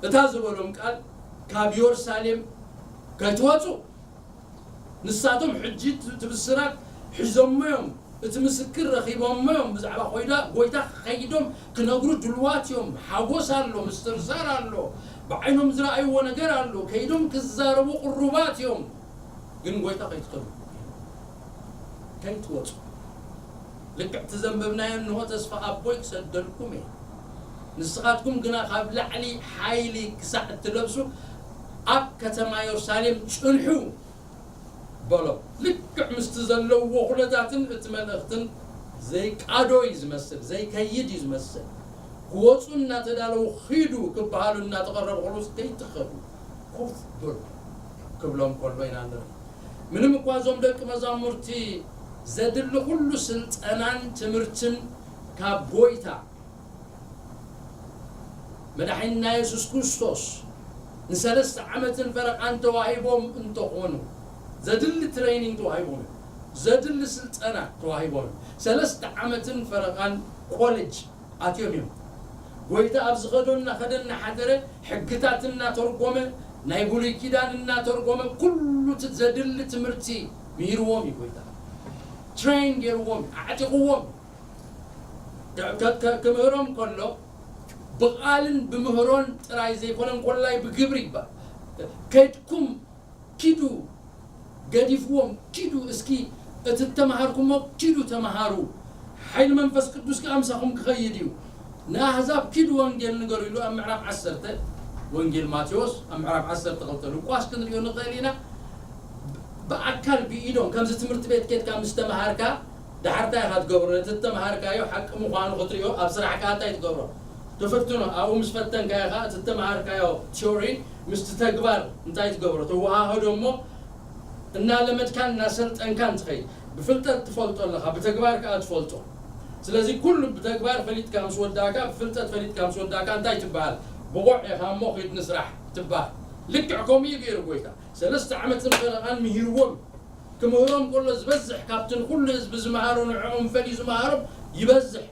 እታ ዝበሎም ቃል፣ ካብ የሩሳሌም ከይትወጹ፣ ንሳቶም ሕጂ እቲ ብስራት ሒዞሞ እዮም፣ እቲ ምስክር ረኺቦሞ እዮም። ብዛዕባ ኮይዳ ጎይታ ከይዶም ክነግሩ ድልዋት እዮም። ሓጎስ ኣሎ፣ ምስትብሳር ኣሎ፣ ብዓይኖም ዝረኣይዎ ነገር ኣሎ፣ ከይዶም ክዛረቡ ቅሩባት እዮም። ግን ጎይታ ከይትኸዱ፣ ከይትወጹ፣ ልክዕ እቲ ዘንበብናዮ፣ እንሆ ተስፋ ኣቦይ ክሰደልኩም እየ፣ ንስኻትኩም ግና ካብ ላዕሊ ሓይሊ ክሳዕ እትለብሱ ኣብ ከተማ የሩሳሌም ጽንሑ በሎ። ልክዕ ምስቲ ዘለዎ ኩነታትን እቲ መልእኽትን ዘይቃዶ እዩ ዝመስል፣ ዘይከይድ እዩ ዝመስል። ክወፁ እናተዳለዉ ኺዱ ክበሃሉ እናተቐረቡ ከለዉ ከይትኸዱ፣ ኮፍ በሉ ክብሎም ከሎ ኢና ንርኢ። ምንም እኳ እዞም ደቂ መዛሙርቲ ዘድሊ ኩሉ ስልጠናን ትምህርትን ካብ ጎይታ መድሓኒና የሱስ ክርስቶስ ንሰለስተ ዓመትን ፈረቓን ተዋሂቦም እንተኾኑ፣ ዘድሊ ትሬኒንግ ተዋሂቦም እዩ። ዘድሊ ስልጠና ተዋሂቦም እዩ። ሰለስተ ዓመትን ፈረቓን ኮሌጅ ኣትዮም እዮም። ጎይታ ኣብ ዝኸዶ እናኸደ እናሓደረ፣ ሕግታት እናተርጎመ፣ ናይ ብሉይ ኪዳን እናተርጎመ፣ ኩሉ እቲ ዘድሊ ትምህርቲ ምሂርዎም እዩ። ጎይታ ትሬን ገይርዎም፣ ኣዕጢቕዎም። ከ-፣ ከ-፣ ከ-፣ ክምህሮም ከሎ ብቓልን ብምህሮን ጥራይ ዘይኮነ፣ እንኮላይ ብግብሪ ይባል። ከድኩም ኪዱ፣ ገዲፍዎም፣ ኪዱ፣ እስኪ እቲ እተምሃርኩሞ ኪዱ ተምሃሩ፣ ሓይሊ መንፈስ ቅዱስ ከኣ ምሳኹም ክኸይድ እዩ። ንኣህዛብ ኪዱ ወንጌል ንገሩ ኢሉ ኣብ ምዕራፍ ዓሰርተ ወንጌል ማቴዎስ፣ ኣብ ምዕራፍ ዓሰርተ ክልተ ሉቃስ ክንሪኦ ንኽእል ኢና። ብኣካል ብኢዶም፣ ከምዚ ትምህርቲ ቤት ኬድካ ምስ ተምሃርካ፣ ደሓር እንታይ ኢኻ ትገብሮ? ነቲ እተምሃርካዮ ሓቂ ምዃኑ ክትሪኦ ኣብ ስራሕ ከኣ እንታይ ትገብሮ? ትፍትኖ። ኣብኡ ምስ ፈተንካዮ ከኣ እቲ እተምሃርካዮ ቲዮሪ ምስቲ ተግባር እንታይ ትገብሮ? ተወሃህዶ እሞ እናለመድካን እናሰልጠንካን ትኸይድ። ብፍልጠት ትፈልጦ ኣለኻ፣ ብተግባር ከኣ ትፈልጦ። ስለዚ ኩሉ ብተግባር ፈሊጥካ ምስ ወዳእካ፣ ብፍልጠት ፈሊጥካ ምስ ወዳእካ እንታይ ትበሃል? ብቑዕ ኢኻ እሞ ኺድ ንስራሕ ትበሃል። ልክዕ ከምኡ እዩ ገይሩ ጎይታ። ሰለስተ ዓመትን ፈረቓን ምሂርዎም። ክምህሮም ከሎ ዝበዝሕ ካብቲ ንኹሉ ህዝቢ ዝመሃሮ ንዕኦም ፈልዩ ዝመሃሮም ይበዝሕ።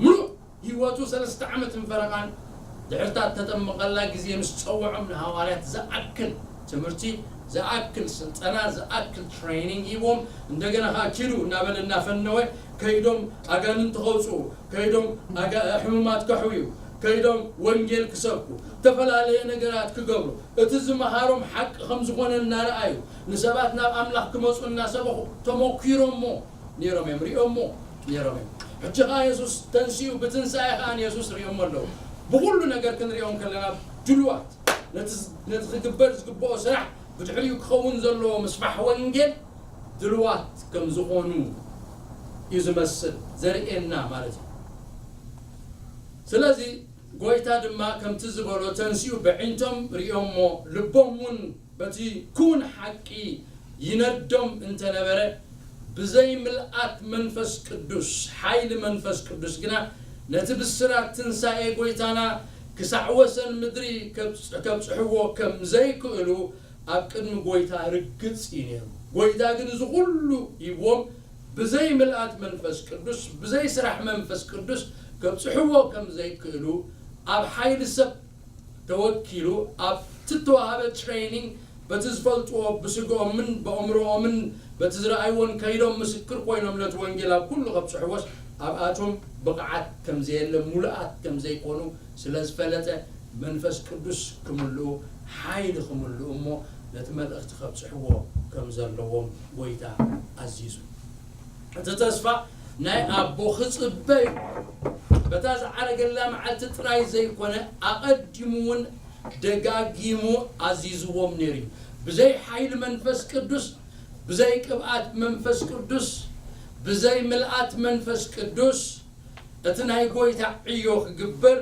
ምሉእ ህይወቱ ሰለስተ ዓመትን ፈረቓን ድሕርታ እተጠመቐላ ግዜ ምስ ጸውዖም ንሃዋርያት ዝኣክል ትምህርቲ፣ ዝኣክል ስልጠና፣ ዝኣክል ትሬኒንግ ሂቦም፣ እንደገና ኸኣ ኪዱ እናበለ እናፈነወ ከይዶም ኣጋንንቲ ከውጽኡ፣ ከይዶም ኣጋ-፣ ሕሙማት ከሕውዩ፣ ከይዶም ወንጌል ክሰብኩ፣ ዝተፈላለየ ነገራት ክገብሩ፣ እቲ ዝመሃሮም ሓቂ ከም ዝኾነ እናረኣዩ፣ ንሰባት ናብ ኣምላኽ ክመጹ እናሰበኹ ተመኲሮሞ ነይሮም እዮም፣ ሪኦሞ ነይሮም እዮም። ሕጂ ኸኣ የሱስ ተንሲኡ፣ ብትንሳኤ ኸኣ ንየሱስ ሪኦሞ ኣለዉ። ብኹሉ ነገር ክንሪኦም ከለና ድሉዋት፣ ነቲ፣ ነቲ ክግበር ዝግብኦ ስራሕ፣ ብድሕሪኡ ክኸውን ዘለዎ ምስፋሕ ወንጌል ድሉዋት ከም ዝኾኑ እዩ ዝመስል፣ ዘርእየና ማለት እዩ። ስለዚ ጎይታ ድማ ከምቲ ዝበሎ ተንሲኡ በዒንቶም ሪኦሞ፣ ልቦም እውን በቲ ክውን ሓቂ ይነዶም እንተነበረ፣ ብዘይ ምልኣት መንፈስ ቅዱስ፣ ሓይሊ መንፈስ ቅዱስ ግና ነቲ ብስራት ትንሳኤ ጎይታና ክሳዕ ወሰን ምድሪ ከብጽ-፣ ከብጽሕዎ ከም ዘይክእሉ ኣብ ቅድሚ ጎይታ ርግጽ እዩ ነይሩ። ጎይታ ግን እዚ ኩሉ ሂብዎም፣ ብዘይ ምልኣት መንፈስ ቅዱስ፣ ብዘይ ስራሕ መንፈስ ቅዱስ ከብጽሕዎ ከም ዘይክእሉ፣ ኣብ ሓይሊ ሰብ ተወኪሉ፣ ኣብ እተዋህበ ትሬኒንግ በቲ ዝፈልጥዎ ብስግኦምን ብኣእምሮኦምን በቲ ዝረኣይዎን ከይዶም ምስክር ኮይኖም ነቲ ወንጌል ኣብ ኩሉ ከብጽሕዎስ ኣብኣቶም ብቕዓት ከም ዘየለ፣ ሙሉኣት ከም ዘይኮኑ ስለ ዝፈለጠ መንፈስ ቅዱስ ክምልኡ፣ ሓይሊ ክምልኡ እሞ ነቲ መልእኽቲ ከብጽሕዎ ከም ዘለዎም ጎይታ ኣዚዙ። እቲ ተስፋ ናይ ኣቦ ክጽበ እዩ። በታ ዝዓረገላ መዓልቲ ጥራይ ዘይኮነ ኣቐዲሙ እውን ደጋጊሙ ኣዚዝዎም ነይሩ እዩ። ብዘይ ሓይሊ መንፈስ ቅዱስ፣ ብዘይ ቅብኣት መንፈስ ቅዱስ፣ ብዘይ ምልኣት መንፈስ ቅዱስ እቲ ናይ ጎይታ ዕዮ ክግበር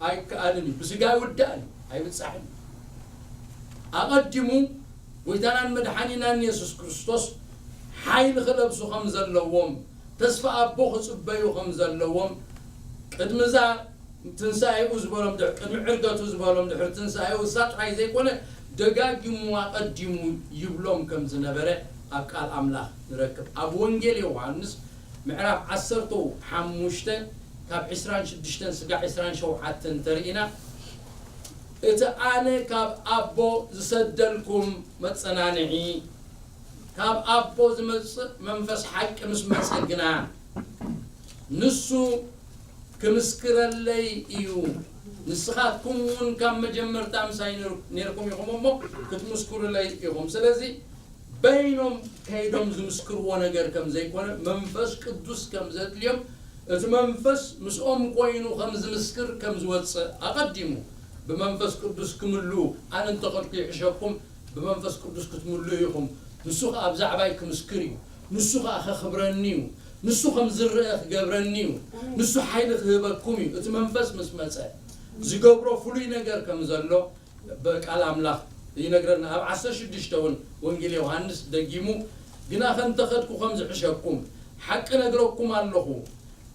ኣይከኣልን እዩ። ብስጋ ይውዳእ እዩ፣ ኣይብጻሕን እዩ። ኣቐዲሙ ጎይታናን መድሓኒናን የሱስ ክርስቶስ ሓይሊ ክለብሱ ከም ዘለዎም፣ ተስፋ ኣቦ ክጽበዩ ከም ዘለዎም፣ ቅድሚ እዛ ትንሳኤኡ ዝበሎም ድሕ-፣ ቅድሚ ዕርገቱ ዝበሎም ድሕሪ ትንሳኤኡ እሳ ጥራይ ዘይኮነ ደጋጊሙ ኣቐዲሙ ይብሎም ከም ዝነበረ ኣብ ቃል ኣምላኽ ንረክብ። ኣብ ወንጌል ዮሃንስ ምዕራፍ ዓሰርተ ሓሙሽተ ካብ ዕስራን ሽዱሽተን ስጋዕ ዕስራን ሸውዓተን እንተርኢና፣ እቲ ኣነ ካብ ኣቦ ዝሰደልኩም መጸናንዒ፣ ካብ ኣቦ ዝመጽእ መንፈስ ሓቂ ምስ መጸ ግና፣ ንሱ ክምስክረለይ እዩ። ንስኻትኩም እውን ካብ መጀመርታ ምሳይ ነር-፣ ነርኩም ኢኹም እሞ ክትምስክሩለይ ኢኹም። ስለዚ በይኖም ከይዶም ዝምስክርዎ ነገር ከም ዘይኮነ፣ መንፈስ ቅዱስ ከም ዘድልዮም፣ እቲ መንፈስ ምስኦም ኮይኑ ከም ዝምስክር ከም ዝወጽእ ኣቐዲሙ ብመንፈስ ቅዱስ ክምልኡ፣ ኣነ እንተኸድኩ ይሕሸኩም፣ ብመንፈስ ቅዱስ ክትምልኡ ኢኹም። ንሱ ኸኣ ብዛዕባይ ክምስክር እዩ። ንሱ ኸኣ ከኽብረኒ እዩ። ንሱ ከም ዝረአ ክገብረኒ እዩ። ንሱ ሓይሊ ክህበኩም እዩ። እቲ መንፈስ ምስ መጸ ዝገብሮ ፍሉይ ነገር ከም ዘሎ ብቃል ኣምላኽ ይነግረና። ኣብ ዓሰርተ ሽዱሽተ እውን ወንጌል ዮሃንስ ደጊሙ፣ ግናኸ እንተኸድኩ ከም ዝሕሸኩም ሓቂ ነግረኩም ኣለኹ፣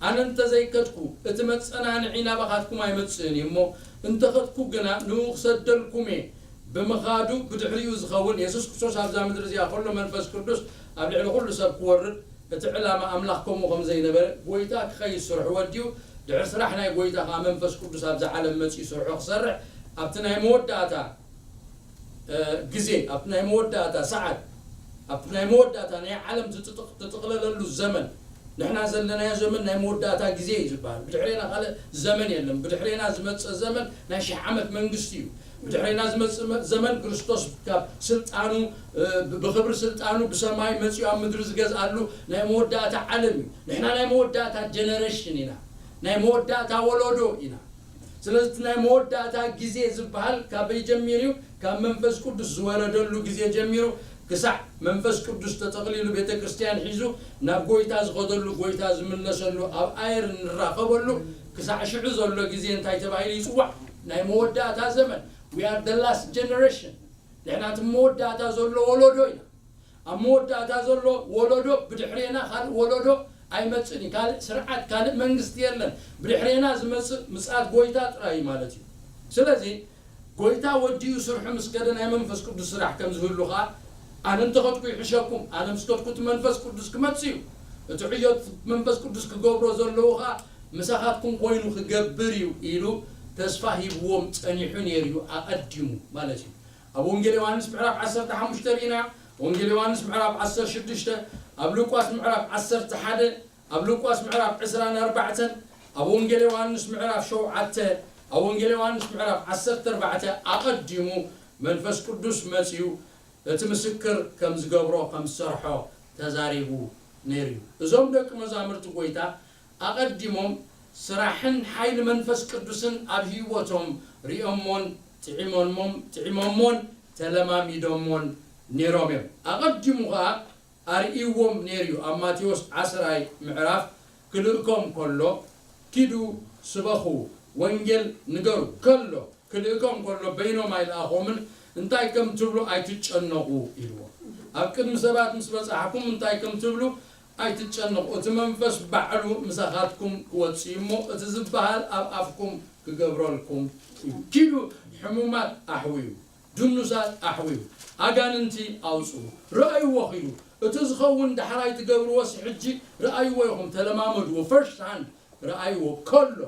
ኣነ እንተ ዘይከድኩ እቲ መጸናንዒ ናባኻትኩም ኣይመጽእን እዩ እሞ፣ እንተኸድኩ ግና ንኡ ክሰደልኩም እየ። ብምኻዱ ብድሕሪኡ ዝኸውን፣ የሱስ ክርስቶስ ኣብዛ ምድሪ እዚኣ ከሎ መንፈስ ቅዱስ ኣብ ልዕሊ ኩሉ ሰብ ክወርድ እቲ ዕላማ ኣምላኽ ከምኡ ከም ዘይነበረ፣ ጎይታ ክኸይድ ስርሑ ወዲኡ፣ ድሕሪ ስራሕ ናይ ጎይታ ከኣ መንፈስ ቅዱስ ኣብዛ ዓለም መጺኡ ስርሑ ክሰርሕ፣ ኣብቲ ናይ መወዳእታ፣ እ፣ ግዜ፣ ኣብቲ ናይ መወዳእታ ሰዓት፣ ኣብቲ ናይ መወዳእታ ናይ ዓለም ትጥቕ-፣ ትጥቕለለሉ ዘመን፣ ንሕና ዘለናዮ ዘመን ናይ መወዳእታ ግዜ እዩ ዝበሃል። ብድሕሬና ካልእ ዘመን የለን። ብድሕሬና ዝመጽእ ዘመን ናይ ሺሕ ዓመት መንግስቲ እዩ። ብድሕሬና ዝመጽእ መ-፣ ዘመን ክርስቶስ ካብ ስልጣኑ፣ እ፣ ብ-፣ ብኽብሪ ስልጣኑ ብሰማይ መጺኡ ኣብ ምድሪ ዝገዝኣሉ ናይ መወዳእታ ዓለም እዩ። ንሕና ናይ መወዳእታ ጀነሬሽን ኢና። ናይ መወዳእታ ወለዶ ኢና። ስለዚ እቲ ናይ መወዳእታ ግዜ ዝበሃል ካበይ ጀሚሩ እዩ? ካብ መንፈስ ቅዱስ ዝወረደሉ ግዜ ጀሚሩ ክሳዕ መንፈስ ቅዱስ ተጠቕሊሉ ቤተ ክርስቲያን ሒዙ ናብ ጎይታ ዝኸደሉ፣ ጎይታ ዝምለሰሉ፣ ኣብ ኣየር እንራኸበሉ ክሳዕ ሽዑ ዘሎ ግዜ እንታይ ተባሂሉ ይጽዋዕ? ናይ መወዳእታ ዘመን። We are the last generation። ንሕና እቲ መወዳእታ ዘሎ ወለዶ ኢና። ኣብ መወዳእታ ዘሎ ወለዶ ብድሕሬና ካልእ ወለዶ ኣይመጽእን እዩ። ካልእ ስርዓት፣ ካልእ መንግስቲ የለን። ብድሕሬና ዝመጽእ ምጽኣት ጎይታ ጥራይ እዩ ማለት እዩ። ስለዚ ጎይታ ወዲኡ ስርሑ ምስ ከደ ናይ መንፈስ ቅዱስ ስራሕ ከም ዝህሉ ኸኣ፣ ኣነ እንተኸድኩ ይሕሸኩም፣ ኣነ ምስ ከድኩ እቲ መንፈስ ቅዱስ ክመጽእ እዩ። እቲ ዕዮ መንፈስ ቅዱስ ክገብሮ ዘለዎ ኸኣ ምሳኻትኩም ኮይኑ ክገብር እዩ ኢሉ ተስፋ ሂብዎም ጸኒሑ ነይሩ እዩ ኣቐዲሙ ማለት እዩ። ኣብ ወንጌል ዮሃንስ ምዕራፍ ዓሰርተ ሓሙሽተ ርኢና፣ ወንጌል ዮሃንስ ምዕራፍ ዓሰርተ ሽዱሽተ፣ ኣብ ሉቃስ ምዕራፍ ዓሰርተ ሓደ፣ ኣብ ሉቃስ ምዕራፍ ዕስራን ኣርባዕተን፣ ኣብ ወንጌል ዮሃንስ ምዕራፍ ሸውዓተ፣ ኣብ ወንጌል ዮሃንስ ምዕራፍ ዓሰርተ ኣርባዕተ ኣቐዲሙ መንፈስ ቅዱስ መጺኡ እቲ ምስክር ከም ዝገብሮ ከም ዝሰርሖ ተዛሪቡ ነይሩ እዩ። እዞም ደቂ መዛሙርቲ ጎይታ ኣቐዲሞም ስራሕን ሓይሊ መንፈስ ቅዱስን ኣብ ህይወቶም ሪኦሞን ጥዒሞሞን፣ ጥዒሞሞን ተለማሚዶሞን ነይሮም እዮም። ኣቐዲሙ ኸኣ ኣርእይዎም ነይሩ እዩ። ኣብ ማቴዎስ ዓስራይ ምዕራፍ ክልእኮም ከሎ፣ "ኪዱ ስበኹ፣ ወንጌል ንገሩ" ከሎ፣ ክልእኮም ከሎ በይኖም ኣይልኣኾምን፣ እንታይ ከም ትብሉ ኣይትጨነቑ ኢልዎም። ኣብ ቅድሚ ሰባት ምስ በጻሕኩም እንታይ ከም ትብሉ ኣይትጨነቑ፣ እቲ መንፈስ ባዕሉ ምሳኻትኩም ክወጽእ እዩ እሞ፣ እቲ ዝበሃል ኣብ ኣፍኩም ክገብረልኩም እዩ። ኪዱ ሕሙማት ኣሕውዩ፣ ድኑሳት ኣሕውዩ፣ ኣጋንንቲ ኣውጽኡ፣ ረኣይዎ ኪዱ። እቲ ዝኸውን ዳሕራይ ትገብርዎስ ሕጂ ረኣይዎ ኢኹም፣ ተለማመድዎ፣ ፈርስት ሃንድ ረኣይዎ። ከሎ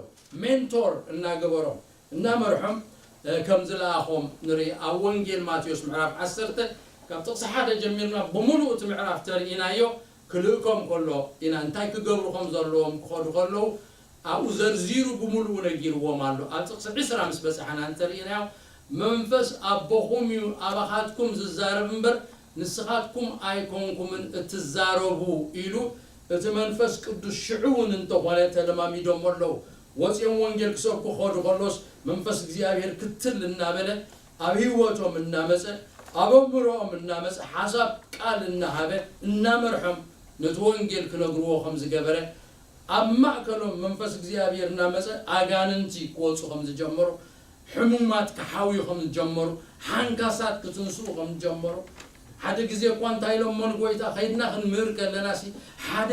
ሜንቶር እናገበሮም፣ እናመርሖም፣ ከም ዝለኣኾም ንርኢ። ኣብ ወንጌል ማቴዎስ ምዕራፍ ዓሰርተ ካብ ጥቕሲ ሓደ ጀሚርና ብምሉእ እቲ ምዕራፍ ተርኢናዮ። ክልእኮም ከሎ ኢና እንታይ ክገብሩ ከም ዘለዎም ክኸዱ ከለዉ ኣብኡ ዘርዚሩ ብምሉኡ ነጊርዎም ኣሎ። ኣብ ጥቕሲ ዕስራ ምስ በጻሕና እንተርኢናዮ፣ መንፈስ ኣቦኹም እዩ ኣባኻትኩም ዝዛረብ እምበር ንስኻትኩም ኣይኮንኩምን እትዛረቡ ኢሉ፣ እቲ መንፈስ ቅዱስ ሽዑ እውን እንተኾነ ተለማሚዶም ኣለዉ። ወፂኦም ወንጌል ክሰብኩ ክኸዱ ከሎስ መንፈስ እግዚኣብሔር ክትል እናበለ ኣብ ህይወቶም እናመፀ ኣብ ኣእምሮኦም እናመፀ ሓሳብ ቃል እናሃበ እናመርሖም ነቲ ወንጌል ክነግርዎ ከም ዝገበረ ኣብ ማእከሎም መንፈስ እግዚኣብሔር እናመፀ ኣጋንንቲ ክወፁ ከም ዝጀመሩ ሕሙማት ክሓውዩ ከም ዝጀመሩ ሓንካሳት ክትንስኡ ከም ዝጀመሩ ሓደ ግዜ እኳ እንታይ ኢሎሞን ጎይታ ከይድና ክንምህር ከለና ሲ ሓደ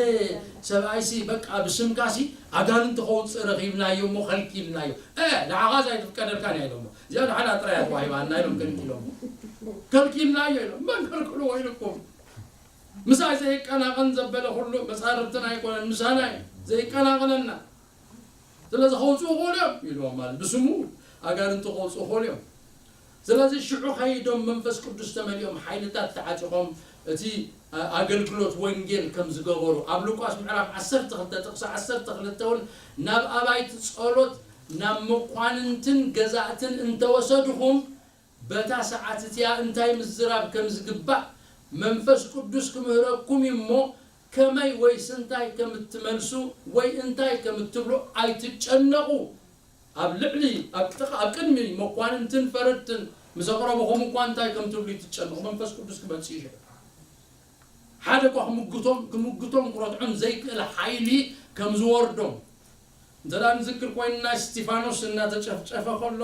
ሰብኣይ ሲ በቃ ብስምካ ሲ ኣጋንንቲ ከውፅእ ረኺብናዮ እሞ ከልኪልናዮ። እ ንዓኻ ኣይትፍቀደልካን እያ ኢሎሞ። እዚኣ ንዓና ጥራይ እያ ተዋሂባና ኢሎም ከልኪሎም። ከልኪልናዮ ኢሎም። መን ከልክልዎ ኢልኩም? ምሳይ ዘይቀናቐን ዘበለ ኩሉ መጻርርትና ኣይኮነን፣ ምሳና እዩ። ዘይቀናቐነና። ስለዚ ከውፅኡ ክእሉ እዮም ኢልዎም ማለት ብስሙ ኣጋንንቲ ከውፅኡ ክእሉ እዮም። ስለዚ ሽዑ ከይዶም መንፈስ ቅዱስ ተመሊኦም ሓይልታት ተዓጢቖም እቲ ኣገልግሎት ወንጌል ከም ዝገበሩ ኣብ ሉቃስ ምዕራፍ ዓሰርተ ክልተ ጥቕሲ ዓሰርተ ክልተ እውን ናብ ኣባይቲ ጸሎት ናብ መኳንንትን ገዛእትን እንተወሰድኹም በታ ሰዓት እቲኣ እንታይ ምዝራብ ከም ዝግባእ መንፈስ ቅዱስ ክምህረኩም እዩ እሞ ከመይ ወይስ እንታይ ከም እትመልሱ ወይ እንታይ ከም እትብሉ ኣይትጨነቑ። ኣብ ልዕሊ ኣብ ጥቓ ኣብ ቅድሚ መኳንንትን ፈረድትን ምስ ኣቕረብኹም እኳ እንታይ ከም ትብሉ ይትጨነቑ። መንፈስ ቅዱስ ክመጽእ ይሽዕብ። ሓደ እኳ ክምግቶም ክምግቶም ክረትዖም ዘይክእል ሓይሊ ከም ዝወርዶም እንተ ደኣ ንዝክር ኮይንና እስጢፋኖስ እናተጨፍጨፈ ከሎ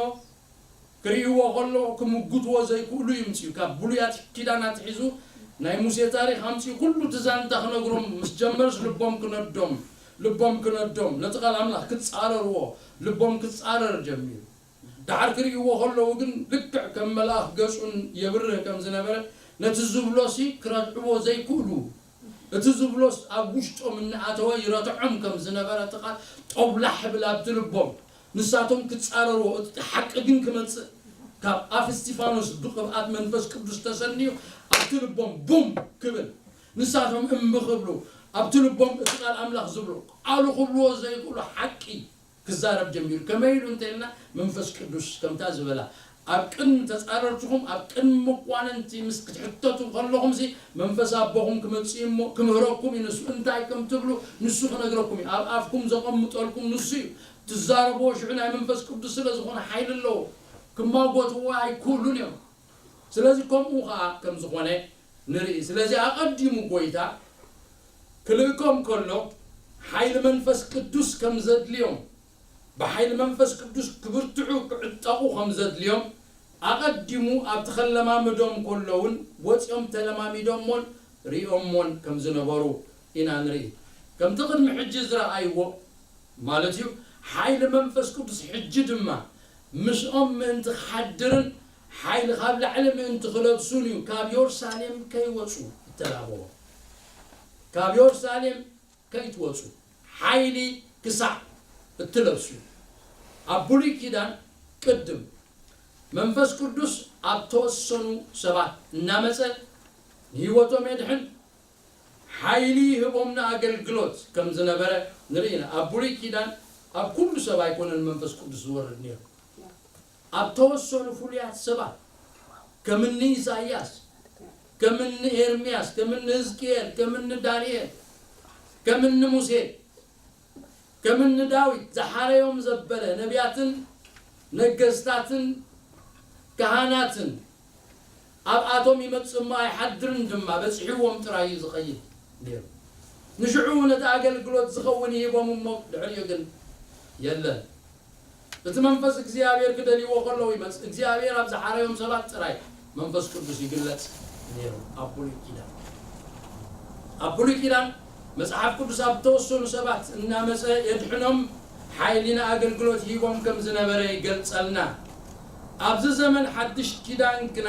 ክርእይዎ ከሎ ክምጉትዎ ዘይክእሉ ይምፅኡ። ካብ ብሉያት ኪዳን ኣትሒዙ ናይ ሙሴ ታሪክ ኣምፅኡ ኩሉ እቲ ዛንታ ክነግሮም ምስ ጀመርስ ልቦም ክነዶም ልቦም ክነዶም ነቲ ቃል ኣምላኽ ክፃረርዎ ልቦም ክፃረር ጀሚሩ። ደሓር ክርእይዎ ከለዉ ግን ልክዕ ከም መልኣኽ ገፁን የብርህ ከም ዝነበረ ነቲ ዝብሎ ሲ ክረድዕዎ ዘይክእሉ እቲ ዝብሎስ ኣብ ውሽጦም እናኣተወ ይረትዖም ከም ዝነበረ እቲ ቃል ጦብላሕ ይብል ኣብቲ ልቦም። ንሳቶም ክጻረርዎ፣ እቲ ሓቂ ግን ክመጽእ፣ ካብ ኣፍ እስጢፋኖስ ብቕብኣት መንፈስ ቅዱስ ተሰንዩ ኣብቲ ልቦም ቡም ክብል፣ ንሳቶም እምቢ ክብሉ፣ ኣብቲ ልቦም እቲ ቃል ኣምላኽ ዝብሎ፣ ቃሉ ክብልዎ ዘይክእሉ ሓቂ ክዛረብ ጀሚሩ። ከመይ ኢሉ እንተ ኢልና፣ መንፈስ ቅዱስ ከምታ ዝበላ፣ ኣብ ቅድሚ ተጻረርትኹም፣ ኣብ ቅድሚ መኳንንቲ ምስ ክትሕተቱ ከለኹምሲ፣ መንፈስ ኣቦኹም ክመጽእ እዩ እሞ፣ ክምህረኩም እዩ ንሱ። እንታይ ከም ትብሉ ንሱ ክነግረኩም እዩ። ኣብ ኣፍኩም ዘቐምጠልኩም ንሱ እዩ። ትዛረብዎ ሽዑ ናይ መንፈስ ቅዱስ ስለ ዝኾነ ሓይሊ ኣለዎ። ክማጎትዎ ኣይክእሉን እዮም። ስለዚ ከምኡ ኸኣ ከም ዝኾነ ንርኢ። ስለዚ ኣቐዲሙ ጐይታ ክልእኮም ከሎ ሓይሊ መንፈስ ቅዱስ ከም ዘድልዮም፣ ብሓይሊ መንፈስ ቅዱስ ክብርትዑ ክዕጠቑ ከም ዘድልዮም ኣቐዲሙ ኣብቲ ከለማምዶም ከሎ እውን ወጺኦም ተለማሚዶሞን ርእዮሞን ከም ዝነበሩ ኢና ንርኢ። ከምቲ ቅድሚ ሕጂ ዝረኣይዎ ማለት እዩ። ሓይሊ መንፈስ ቅዱስ ሕጂ ድማ ምስኦም ምእንቲ ክሓድርን ሓይሊ ካብ ላዕሊ ምእንቲ ክለብሱን እዩ ካብ የሩሳሌም ከይወጹ እተላበዎ። ካብ የሩሳሌም ከይትወጹ ሓይሊ ክሳዕ እትለብሱ እዩ። ኣብ ብሉይ ኪዳን ቅድም መንፈስ ቅዱስ ኣብ ተወሰኑ ሰባት እናመጸ ንህይወቶም የድሕን ሓይሊ ይህቦም ንኣገልግሎት ከም ዝነበረ ንርኢ ኢና። ኣብ ብሉይ ኪዳን ኣብ ኩሉ ሰብ ኣይኮነን መንፈስ ቅዱስ ዝወርድ ነይሩ። ኣብ ተወሰኑ ፍሉያት ሰባት ከም እኒ ኢሳይያስ፣ ከም እኒ ኤርምያስ፣ ከም እኒ ህዝቅኤል፣ ከም እኒ ዳንኤል፣ ከም እኒ ሙሴ፣ ከም እኒ ዳዊት ዝሓረዮም ዘበለ ነቢያትን ነገስታትን ካህናትን ኣብኣቶም ይመጽእ እሞ ኣይሓድርን ድማ በጺሕዎም ጥራይ እዩ ዝኸይድ ነይሩ። ንሽዑ ነቲ ኣገልግሎት ዝኸውን ይህቦም እሞ ድሕሪኡ ግን የለን። እቲ መንፈስ እግዚኣብሔር ክደልይዎ ከለዉ ይመጽእ። እግዚኣብሔር ኣብ ዝሓረዮም ሰባት ጥራይ መንፈስ ቅዱስ ይግለጽ ነይሩ ኣብ ብሉይ ኪዳን። ኣብ ብሉይ ኪዳን መጽሓፍ ቅዱስ ኣብ ተወሰኑ ሰባት እናመጸ የድሕኖም ሓይሊ ንኣገልግሎት ሂቦም ከም ዝነበረ ይገልጸልና። ኣብዚ ዘመን ሓድሽ ኪዳን ግና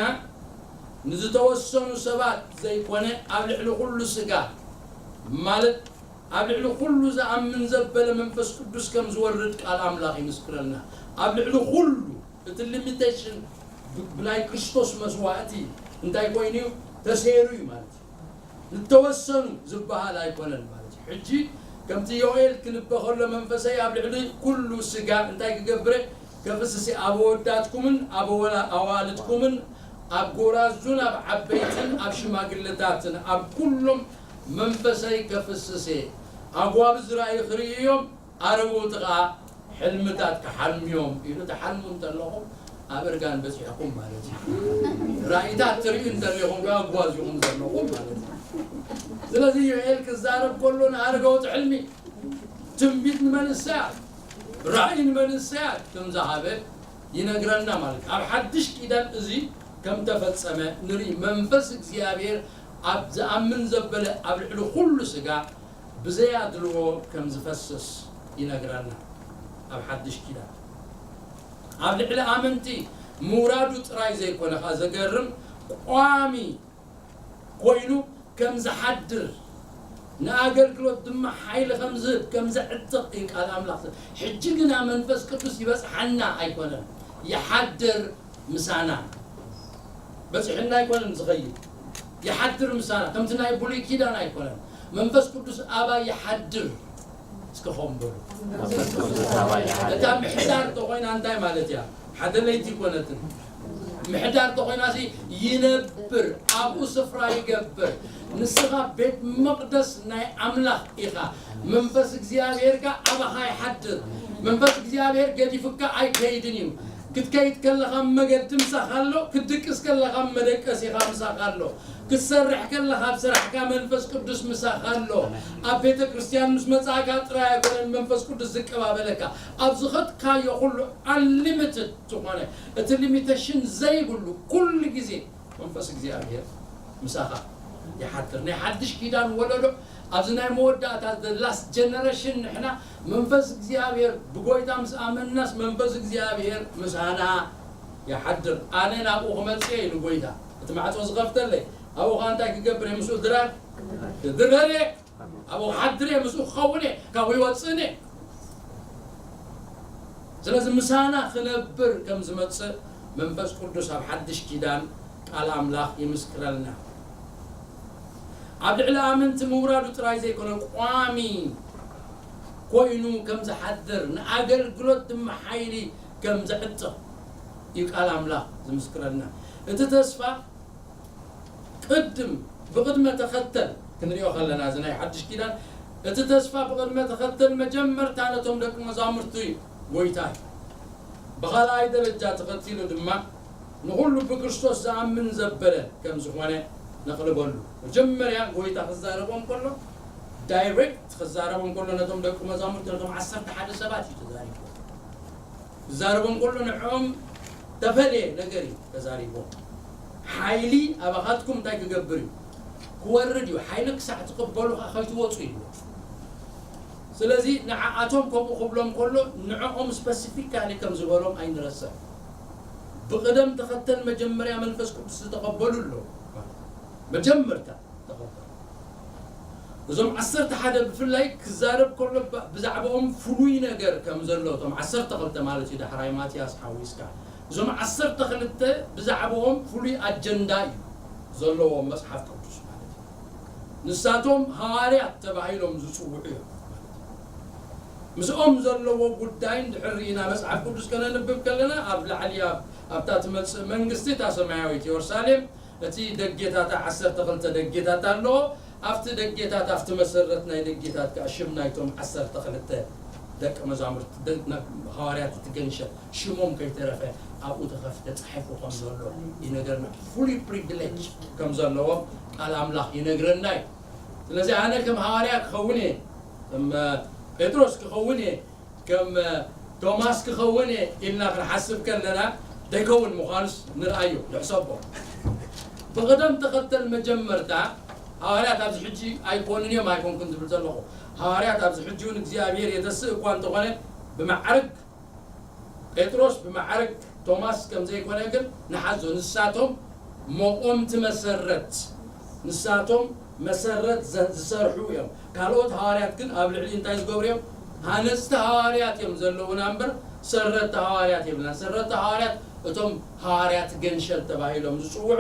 ንዝተወሰኑ ሰባት ዘይኮነ ኣብ ልዕሊ ኩሉ ስጋ ማለት ኣብ ልዕሊ ኩሉ ዝኣምን ዘበለ መንፈስ ቅዱስ ከም ዝወርድ ቃል ኣምላኽ ይምስክረልና። ኣብ ልዕሊ ኩሉ እቲ ሊሚቴሽን ብናይ ክርስቶስ መስዋእቲ እንታይ ኮይኑ እዩ? ተሰይሩ እዩ ማለት እዩ። ንተወሰኑ ዝበሃል ኣይኮነን ማለት እዩ። ሕጂ ከምቲ ዮኤል ክንበ ከሎ መንፈሰይ ኣብ ልዕሊ ኩሉ ስጋ እንታይ ክገብረ? ከፍስስ ኣብ ኣወዳትኩምን ኣብ ኣዋልድኩምን ኣብ ጎራዙን ኣብ ዓበይትን ኣብ ሽማግለታትን ኣብ ኩሎም መንፈሰይ ከፍስስ እየ። ኣጓብዝ ራእይ ክርእዩ እዮም፣ ኣረጎት ኸዓ ሕልምታት ክሓልሙ እዮም ኢሉ። ትሓልሙ እንተለኹም ኣብ እርጋን በፂሕኩም ማለት እዩ። ራእይታት ትርእዩ እንተለኹም ከዓ ኣጓዚኹም ዘለኹም ማለት እዩ። ስለዚ ዮኤል ክዛረብ ከሎ ንኣረጋውቲ ሕልሚ፣ ትንቢት ንመንእሰያት፣ ራእይ ንመንእሰያት ከም ዝሃበ ይነግረና ማለት እዩ። ኣብ ሓድሽ ኪዳን እዚ ከም ተፈጸመ ንርኢ። መንፈስ እግዚኣብሔር ኣብ ዝኣምን ዘበለ ኣብ ልዕሊ ኩሉ ስጋ ብዘይ ኣድልዎ ከም ዝፈስስ ይነግረና። ኣብ ሓድሽ ኪዳን ኣብ ልዕሊ ኣመንቲ ምውራዱ ጥራይ ዘይኮነ ከኣ ዘገርም፣ ቋሚ ኮይኑ ከም ዝሓድር፣ ንኣገልግሎት ድማ ሓይሊ ከም ዝህብ ከም ዘዕጥቕ እዩ ቃል ኣምላኽ። ሕጂ ግና መንፈስ ቅዱስ ይበጽሓና ኣይኮነን፣ ይሓድር ምሳና። በጺሑና ኣይኮነን ዝኸይድ፣ ይሓድር ምሳና። ከምቲ ናይ ብሉይ ኪዳን ኣይኮነን። መንፈስ ቅዱስ ኣባይ ይሓድር። እስከ ኾም በሉ። መንፈስ ቅዱስ ኣባይ ይሓድር። እታ ምሕዳር ተኾይና እንታይ ማለት እያ? ሓደ ለይቲ ይኮነትን። ምሕዳር ተኾይናሲ ይነብር፣ ኣብኡ ስፍራ ይገብር። ንስኻ ቤት መቕደስ ናይ ኣምላኽ ኢኻ። መንፈስ እግዚኣብሔር ከኣ ኣባኻ ይሓድር። መንፈስ እግዚኣብሔር ገዲፉካ ኣይከይድን እዩ። ክትከይድ ከለኻ መገዲ ምሳኻ ኣሎ፣ ክትድቅስ ከለኻ መደቀሲኻ ምሳኻ ኣሎ፣ ክትሰርሕ ከለኻ ኣብ ስራሕካ መንፈስ ቅዱስ ምሳኻ ኣሎ። ኣብ ቤተ ክርስቲያን ምስ መጻእካ ጥራይ ኣይኮነን መንፈስ ቅዱስ ዝቀባበለካ። ኣብ ዝኸድካዮ ኩሉ ኣንሊሚትድ ዝኾነ፣ እቲ ሊሚቴሽን ዘይብሉ፣ ኩሉ ግዜ መንፈስ እግዚኣብሔር ምሳኻ ይሓድር። ናይ ሓድሽ ኪዳን ወለዶ ኣብዚ ናይ መወዳእታ፣ the last generation፣ ንሕና መንፈስ እግዚኣብሔር ብጎይታ ምስ ኣመንናስ መንፈስ እግዚኣብሔር ምሳና ይሓድር። ኣነ ናብኡ ክመጽእ እየ ኢሉ ጎይታ፣ እቲ ማዕጾ ዝኸፍተለይ፣ ኣብኡ ኸኣ እንታይ ክገብር እየ? ምስኡ ድራር ክድረር እየ። ኣብኡ ክሓድር እየ፣ ምስኡ ክኸውን እየ፣ ካብኡ ይወጽእን እየ። ስለዚ ምሳና ክነብር ከም ዝመጽእ መንፈስ ቅዱስ ኣብ ሓድሽ ኪዳን ቃል ኣምላኽ ይምስክረልና። ኣብ ልዕሊ ኣመንቲ ምውራዱ ጥራይ ዘይኮነ፣ ቋሚ ኮይኑ ከም ዝሓድር፣ ንኣገልግሎት ድማ ሓይሊ ከም ዘዕጥቕ እዩ ቃል ኣምላኽ ዝምስክረልና። እቲ ተስፋ ቅድም፣ ብቕድመ ተኸተል ክንሪኦ ከለና፣ እዚ ናይ ሓድሽ ኪዳን፣ እቲ ተስፋ ብቕድመ ተኸተል መጀመርታ ነቶም ደቂ መዛሙርቲ ጎይታ እዩ። ብኻልኣይ ደረጃ ተኸቲሉ ድማ ንኹሉ ብክርስቶስ ዝኣምን ዘበለ ከም ዝኾነ ነቕልበሉ። መጀመርያ ጎይታ ክዛረቦም ከሎ፣ ዳይሬክት ክዛረቦም ከሎ፣ ነቶም ደቂ መዛሙርቲ፣ ነቶም ዓሰርተ ሓደ ሰባት እዩ ተዛሪቡ። ክዛረቦም ከሎ ንዕኦም ተፈልየ ነገር እዩ ተዛሪቦም። ሓይሊ ኣባኻትኩም እንታይ ክገብር እዩ? ክወርድ እዩ። ሓይሊ ክሳዕ ትቕበሉ ኸዓ ከይትወፁ እዩ። ስለዚ ንዓኣቶም ከምኡ ክብሎም ከሎ ንዕኦም ስፐሲፊካሊ ከም ዝበሎም ኣይንረስዕ። ብቕደም ተኸተል መጀመርያ መንፈስ ቅዱስ ዝተቐበሉ ኣለዉ። መጀመርታ ተቐበሉ። እዞም ዓሰርተ ሓደ ብፍላይ ክዛረብ ከሎ ብ-፣ ብዛዕባኦም ፍሉይ ነገር ከም ዘሎ፣ እቶም ዓሰርተ ክልተ ማለት እዩ፣ ዳሕራይ ማትያስ ሓዊስካ፣ እዞም ዓሰርተ ክልተ ብዛዕባኦም ፍሉይ ኣጀንዳ እዩ ዘለዎም መጽሓፍ ቅዱስ ማለት እዩ። ንሳቶም ሃዋርያት ተባሂሎም ዝጽውዑ እዮም። ምስኦም ዘለዎ ጉዳይ እንድሕር ርኢና መጽሓፍ ቅዱስ ከነንብብ ከለና፣ ኣብ ላዕሊ ኣብ፣ ኣብታ ትመጽእ መንግስቲ፣ እታ ሰማያዊት የሩሳሌም፣ እቲ ደጌታታ ዓሰርተ ክልተ ደጌታት ኣለዎ። ኣብቲ ደጌታት፣ ኣብቲ መሰረት ናይ ደጌታት ከኣ ሽም ናይቶም ዓሰርተ ክልተ ደቂ መዛሙርቲ፣ ደ-፣ ና-፣ ሃዋርያት እቲ ገንሸል ሽሞም ከይተረፈ ኣብኡ ተኸፍተ ተጻሒፉ ከም ዘሎ ይነገርና። ፍሉይ ፕሪቪሌጅ ከም ዘለዎም ቃል ኣምላኽ ይነግረና እዩ። ስለዚ ኣነ ከም ሃዋርያ ክኸውን እየ፣ ከም፣ እ፣ ጴጥሮስ ክኸውን እየ፣ ከም፣ እ፣ ቶማስ ክኸውን እየ ኢልና ክንሓስብ ከለና፣ ደይከውን ምዃኑስ ንርኣዮ፣ ንሕሰቦ። ብቕደም ተኸተል መጀመርታ፣ ሃዋርያት ኣብዚ ሕጂ ኣይኮኑን እዮም፣ ኣይኮንኩን ዝብል ዘለኹ። ሃዋርያት ኣብዚ ሕጂ እውን እግዚኣብሔር የተስእ እኳ እንተኾነ፣ ብማዕርግ ጴጥሮስ፣ ብማዕርግ ቶማስ ከም ዘይኮነ ግን ንሓዞ። ንሳቶም መቆምቲ መሰረት፣ ንሳቶም መሰረት ዘ-፣ ዝሰርሑ እዮም። ካልኦት ሃዋርያት ግን ኣብ ልዕሊ እንታይ ዝገብሩ እዮም? ሃነፅቲ ሃዋርያት እዮም ዘለዉና እምበር ሰረቲ ሃዋርያት የብልና። ሰረቲ ሃዋርያት እቶም ሃዋርያት ገንሸል ተባሂሎም ዝፅውዑ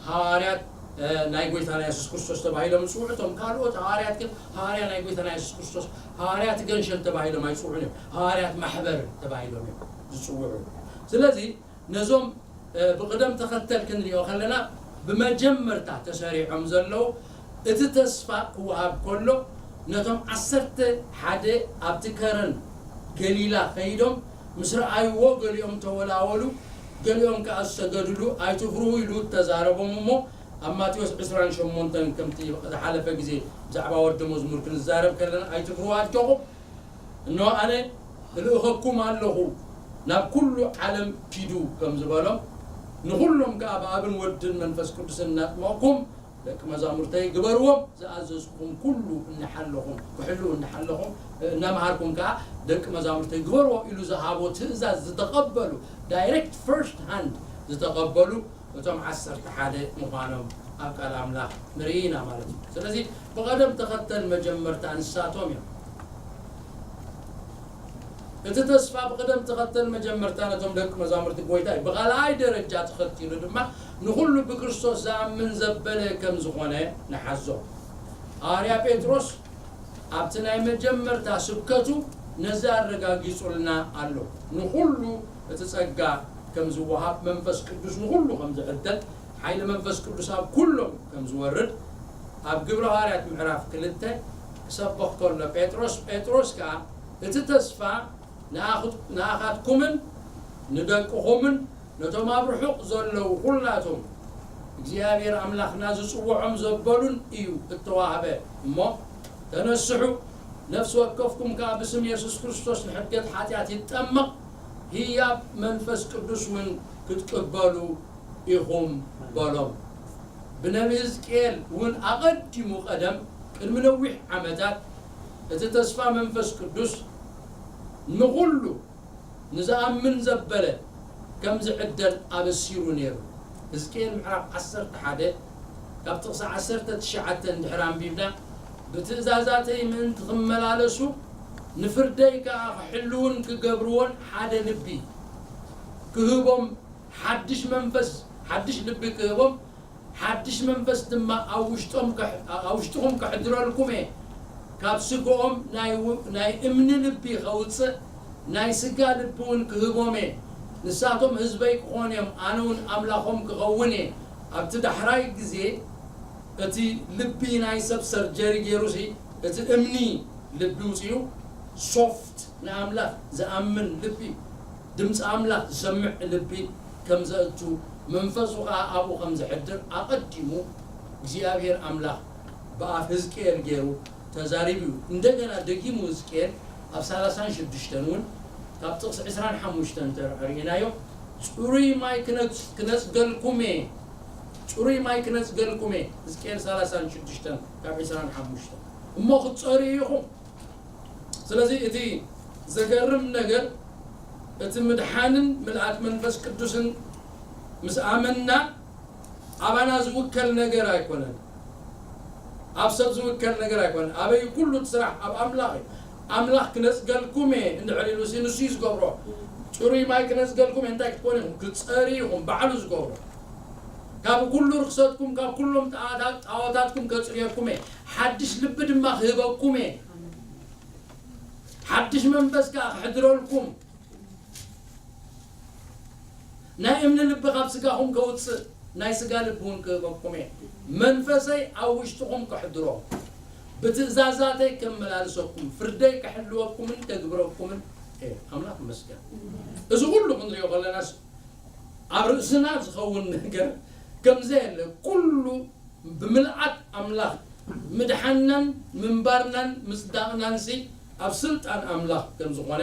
ሃዋርያት፣ እ፣ ናይ ጎይታና የሱስ ክርስቶስ ተባሂሎም ዝፅውዑ። እቶም ካልኦት ሃዋርያት ግን ሃዋርያ ናይ ጎይታና የሱስ ክርስቶስ፣ ሃዋርያት ገንሸል ተባሂሎም ኣይፅውዑን እዮም። ሃዋርያት ማሕበር ተባሂሎም እዮም ዝፅውዑ። ስለዚ ነዞም፣ እ፣ ብቕደም ተኸተል ክንሪኦ ከለና ብመጀመርታ ተሰሪዖም ዘለዉ እቲ ተስፋ ክወሃብ ከሎ ነቶም ዓሰርተ ሓደ ኣብቲ ከረን ገሊላ ከይዶም ምስ ረኣይዎ ገሊኦም ተወላወሉ፣ ገሊኦም ከኣ ዝሰገድሉ ኣይትፍርሁ ኢሉ ተዛረቦም እሞ ኣብ ማቴዎስ ዕስራን ሸሞንተን ከምቲ ዝሓለፈ ግዜ ብዛዕባ ወዲ መዝሙር ክንዛረብ ከለና ኣይትፍርሁ ኣጆኹም እንሆ ኣነ እልእኸኩም ኣለኹ ናብ ኩሉ ዓለም ኪዱ ከም ዝበሎም ንኹሎም ከኣ ብኣብን ወድን መንፈስ ቅዱስን እናጥመቕኩም ደቂ መዛሙርተይ ግበርዎም ዝኣዘዝኩም ኩሉ እናሓለኹም ክሕልው እናሓለኹም እናምሃርኩም ከኣ ደቂ መዛሙርተይ ግበርዎ ኢሉ ዝሃቦ ትእዛዝ ዝተቐበሉ direct first hand ዝተቐበሉ እቶም ዓሰርተ ሓደ ምዃኖም ኣብ ቃል ኣምላኽ ንርኢ ኢና ማለት እዩ። ስለዚ ብቐደም ተኸተል መጀመርታ ንሳቶም እዮም። እቲ ተስፋ ብቕደም ተኸተል መጀመርታ ነቶም ደቂ መዛሙርቲ ጎይታ እዩ። ብኻልኣይ ደረጃ ተኸቲሉ ድማ ንኹሉ ብክርስቶስ ዝኣምን ዘበለ ከም ዝኾነ ንሓዞ። ሃዋርያ ጴጥሮስ ኣብቲ ናይ መጀመርታ ስብከቱ ነዚ ኣረጋጊጹልና ኣሎ። ንኹሉ እቲ ጸጋ ከም ዝወሃብ፣ መንፈስ ቅዱስ ንኹሉ ከም ዝዕደል፣ ሓይሊ መንፈስ ቅዱስ ኣብ ኩሎም ከም ዝወርድ ኣብ ግብረ ሃዋርያት ምዕራፍ ክልተ ክሰብኽ ከሎ ጴጥሮስ፣ ጴጥሮስ ከኣ እቲ ተስፋ ንኣኹ-፣ ንኣኻትኩምን ንደቅኹምን ነቶም ኣብ ርሑቕ ዘለዉ ኹላቶም እግዚኣብሔር ኣምላኽና ዝጽውዖም ዘበሉን እዩ እተዋህበ እሞ፣ ተነስሑ፣ ነፍሲ ወከፍኩም ከኣ ብስም የሱስ ክርስቶስ ንሕድገት ሓጢኣት ይጠመቕ፣ ህያብ መንፈስ ቅዱስ እውን ክትቅበሉ ኢኹም በሎም። ብነቢ ህዝቅኤል እውን ኣቐዲሙ ቀደም ቅድሚ ነዊሕ ዓመታት እቲ ተስፋ መንፈስ ቅዱስ ንኹሉ ንዝኣምን ዘበለ ከም ዝዕደል ኣበሲሩ ነይሩ። ህዝቅኤል ምዕራፍ ዓሰርተ ሓደ ካብ ጥቕሲ ዓሰርተ ትሽዓተ እንድሕር ኣንቢብና፣ ብትእዛዛተይ ምእንቲ ክመላለሱ ንፍርደይ ከኣ ክሕልውን ክገብርዎን ሓደ ልቢ ክህቦም፣ ሓድሽ መንፈስ፣ ሓድሽ ልቢ ክህቦም፣ ሓድሽ መንፈስ ድማ ኣብ ውሽጦም ከሕ-፣ ኣብ ውሽጥኹም ከሕድረልኩም እየ። ካብ ስግኦም ናይ ው-፣ ናይ እምኒ ልቢ ከውፅእ፣ ናይ ስጋ ልቢ እውን ክህቦም እየ። ንሳቶም ህዝበይ ክኾኑ እዮም፣ ኣነ እውን ኣምላኾም ክኸውን እየ። ኣብቲ ዳሕራይ ግዜ እቲ ልቢ ናይ ሰብ ሰርጀሪ ገይሩሲ እቲ እምኒ ልቢ ውፅኡ፣ ሶፍት ንኣምላኽ ዝኣምን ልቢ፣ ድምፂ ኣምላኽ ዝሰምዕ ልቢ ከም ዘእቱ፣ መንፈሱ ኸዓ ኣብኡ ከም ዘሕድር ኣቐዲሙ እግዚኣብሔር ኣምላኽ ብኣፍ ህዝቅኤል ገይሩ ተዛሪቡ እዩ። እንደገና ደጊሙ ህዝቅኤል ኣብ ሰላሳን ሽዱሽተን እውን ካብ ጥቕሲ ዕስራን ሓሙሽተን እንተ ርኢናዮ፣ ጽሩይ ማይ ክነጽ-፣ ክነጽገልኩም እየ፣ ጽሩይ ማይ ክነጽገልኩም እየ። ህዝቅኤል ሰላሳን ሽዱሽተን ካብ ዕስራን ሓሙሽተን። እሞ ክትጸርዩ ኢኹም። ስለዚ እቲ ዘገርም ነገር፣ እቲ ምድሓንን ምልኣት መንፈስ ቅዱስን ምስ ኣመንና፣ ኣባና ዝውከል ነገር ኣይኮነን። ኣብ ሰብ ዝውከል ነገር ኣይኮነን። ኣበይ ኩሉ እቲ ስራሕ ኣብ ኣምላኽ እዩ። ኣምላኽ ክነጽገልኩም እየ እንድሕር ኢሉ ሲ ንሱ እዩ ዝገብሮ። ጽሩይ ማይ ክነጽገልኩም እየ እንታይ ክትኮኑ ኢኹም? ክትጸርዩ ኢኹም። ባዕሉ ዝገብሮ። ካብ ኩሉ ርክሰትኩም፣ ካብ ኩሎም ጣዖታት-፣ ጣዖታትኩም ከጽርየኩም እየ። ሓድሽ ልቢ ድማ ክህበኩም እየ። ሓድሽ መንፈስ ከኣ ክሕድረልኩም። ናይ እምኒ ልቢ ካብ ስጋኹም ከውጽእ፣ ናይ ስጋ ልቢ እውን ክህበኩም እየ። መንፈሰይ ኣብ ውሽጥኹም ከሕድሮ፣ ብትእዛዛተይ ከመላልሰኩም፣ ፍርደይ ከሕልወኩምን ከግብረኩምን እየ። ኣምላኽ ይመስገን። እዚ ኩሉ ክንሪኦ ከለናስ፣ ኣብ ርእስና ዝኸውን ነገር ከም ዘየለ፣ ኩሉ ብምልኣት ኣምላኽ ምድሓንናን ምንባርናን ምጽዳቕናንሲ ኣብ ስልጣን ኣምላኽ ከም ዝኾነ፣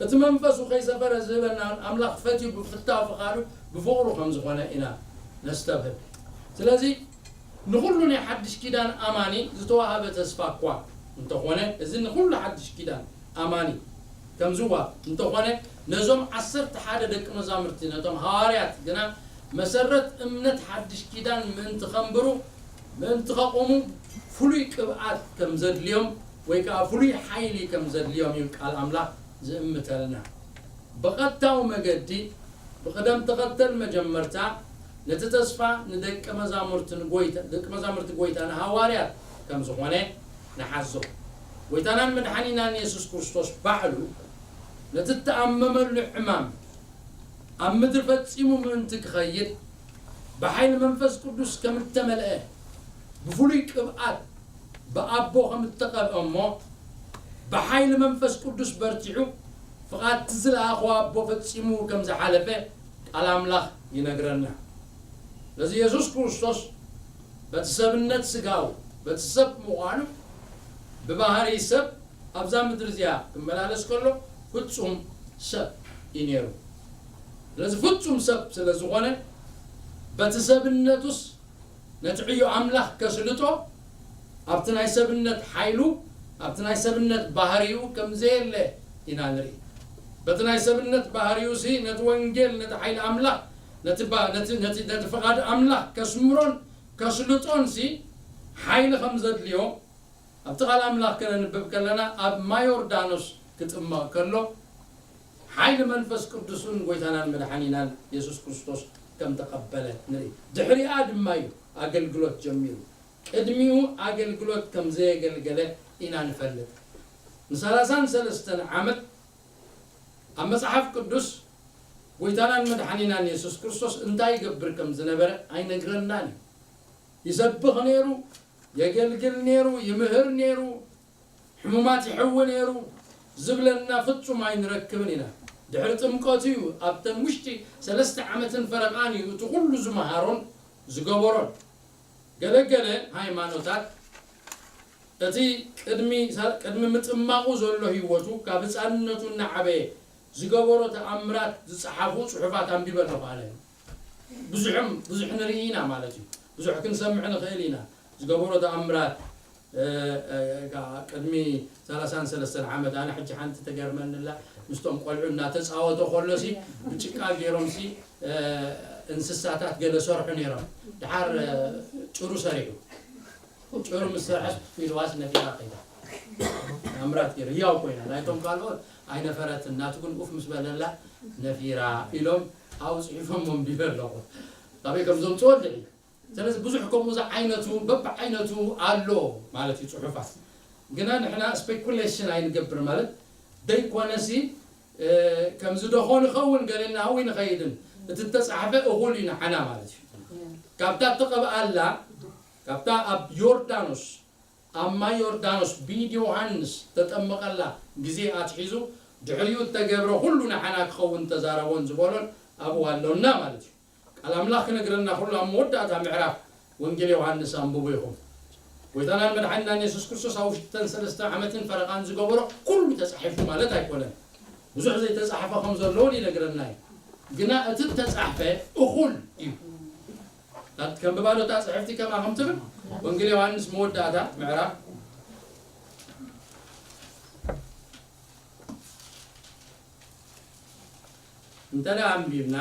እቲ መንፈሱ ከይሰፈረ ዝህበና ኣምላኽ ፈትዩ ብፍታው ፍቓዱ ብፍቕሩ ከም ዝኾነ ኢና ነስተብህል። ስለዚ ንኹሉ ናይ ሓድሽ ኪዳን ኣማኒ ዝተዋሃበ ተስፋ እኳ እንተኾነ፣ እዚ ንኹሉ ሓድሽ ኪዳን ኣማኒ ከም ዝዋሃብ እንተኾነ፣ ነዞም ዓሰርተ ሓደ ደቂ መዛሙርቲ፣ ነቶም ሃዋርያት ግና መሰረት እምነት ሓድሽ ኪዳን ምእንቲ ኸንብሩ፣ ምእንቲ ኸቑሙ ፍሉይ ቅብኣት ከም ዘድልዮም ወይ ከዓ ፍሉይ ሓይሊ ከም ዘድልዮም እዩ ቃል ኣምላኽ ዝእምተልና። ብቐጥታዊ መገዲ ብቕደም ተኸተል መጀመርታ ነቲ ተስፋ ንደቀ መዛሙርቲ ንጎይታ ደቂ መዛሙርቲ ጎይታ ንሃዋርያት ከም ዝኾነ ንሓዞ። ጎይታናን መድሓኒናን የሱስ ክርስቶስ ባዕሉ ነቲ እተኣመመሉ ዕማም ኣብ ምድሪ ፈጺሙ ምእንቲ ክኸይድ ብሓይሊ መንፈስ ቅዱስ ከም እተመልአ ብፍሉይ ቅብኣት ብኣቦ ከም እተቐብአ እሞ ብሓይሊ መንፈስ ቅዱስ በርቲዑ ፍቓድ እቲ ዝለኣኾ ኣቦ ፈጺሙ ከም ዝሓለፈ ቃል ኣምላኽ ይነግረና። ስለዚ የሱስ ክርስቶስ በቲ ሰብነት ስጋዊ በቲ ሰብ ምዃኑ ብባህሪ ሰብ ኣብዛ ምድሪ እዚኣ ክመላለስ ከሎ ፍጹም ሰብ እዩ ነይሩ። ስለዚ ፍጹም ሰብ ስለ ዝኾነ በቲ ሰብነቱስ ነቲ ዕዮ ኣምላኽ ከስልጦ ኣብቲ ናይ ሰብነት ሓይሉ ኣብቲ ናይ ሰብነት ባህሪኡ ከም ዘየለ ኢና ንርኢ። በቲ ናይ ሰብነት ባህሪኡ ሲ ነቲ ወንጌል ነቲ ሓይሊ ኣምላኽ ነቲ ፍቓድ ኣምላኽ ከስምሮን ከስልጦን ሲ ሓይሊ ከም ዘድልዮ ኣብቲ ቃል ኣምላኽ ከነንብብ ከለና ኣብ ማይ ዮርዳኖስ ክጥመቕ ከሎ ሓይሊ መንፈስ ቅዱስን ጎይታናን መድሓኒናን የሱስ ክርስቶስ ከም ተቐበለ ንርኢ። ድሕሪኣ ድማ እዩ ኣገልግሎት ጀሚሩ። ቅድሚኡ ኣገልግሎት ከም ዘየገልገለ ኢና ንፈልጥ። ንሰላሳን ሰለስተን ዓመት ኣብ መጽሓፍ ቅዱስ ጎይታናን መድሓኒናን የሱስ ክርስቶስ እንታይ ይገብር ከም ዝነበረ ኣይነግረናን እዩ። ይሰብኽ ነይሩ፣ የገልግል ነይሩ፣ ይምህር ነይሩ፣ ሕሙማት ይሕዊ ነይሩ ዝብለና ፍጹም ኣይንረክብን ኢና። ድሕሪ ጥምቀቱ እዩ ኣብተን ውሽጢ ሰለስተ ዓመትን ፈረቓን እዩ እቲ ኩሉ ዝመሃሮን ዝገበሮን። ገለገለ ሃይማኖታት እቲ ቅድሚ ቅድሚ ምጥማቑ ዘሎ ህይወቱ ካብ ህፃንነቱ እናዓበየ ዝገበሮ ተኣምራት ዝፀሓፉ ፅሑፋት ኣንቢበ ኣለኹ ኣነ። ብዙሕም ብዙሕ ንርኢ ኢና ማለት እዩ። ብዙሕ ክንሰምዕ ንኽእል ኢና። ዝገበሮ ተኣምራት ቅድሚ ሰላሳን ሰለስተን ዓመት ኣነ ሕጂ ሓንቲ ተገርመንላ ምስቶም ቆልዑ እናተፃወተ ከሎሲ ብጭቃ ገይሮምሲ እንስሳታት ገለ ሰርሑ ነይሮም። ድሓር ጭሩ ሰሪሑ ጭሩ ምስ ሰርሐስ ኢልዋስ ነፊራ ከይዳ ኣምራት ገይሩ ህያው ኮይና ናይቶም ካልኦት ኣይነፈረትን ናቱ ግን ኡፍ ምስ በለላ ነፊራ ኢሎም ኣብኡ ፅሒፎም ኣንቢበ ኣለኹ። ካበይ ከም ዘምፅኦ ልዒ ስለዚ ብዙሕ ከምኡ ዝዓይነቱ በብዓይነቱ ኣሎ ማለት እዩ ፅሑፋት። ግና ንሕና ስፔኩሌሽን ኣይንገብር ማለት ደይኮነሲ ከምዚ ደኾን ይኸውን ገለና ሃዊ ንኸይድን እቲ እተፃሕፈ እኹል እዩ ንዓና ማለት እዩ። ካብታ እተቐብኣላ ካብታ ኣብ ዮርዳኖስ ኣብ ማይ ዮርዳኖስ ብኢድ ዮሃንስ ተጠመቐላ ግዜ ኣትሒዙ ድሕሪኡ እተገብረ ኩሉ ንዓና ክኸውን ተዛረቦን ዝበሎን ኣብኡ ኣሎና ማለት እዩ። ቃል ኣምላኽ ክነግረና ኩሉ ኣብ መወዳእታ ምዕራፍ ወንጌል ዮሃንስ ኣንብቡ ኢኹም። ጎይታናን መድሓኒናን የሱስ ክርስቶስ ኣብ ውሽጥተን ሰለስተ ዓመትን ፈረቓን ዝገበሮ ኩሉ ተጻሒፉ ማለት ኣይኮነን። ብዙሕ ዘይተጻሕፈ ከም ዘለውን ይነግረና እዩ። ግና እቲ እተጻሕፈ እኹል እዩ። ከንብባ ዶ እታ ጽሕፍቲ ከምኣ ከም ትብል ወንጌል ዮሃንስ መወዳእታ ምዕራፍ እንተ ደኣ ኣንቢብና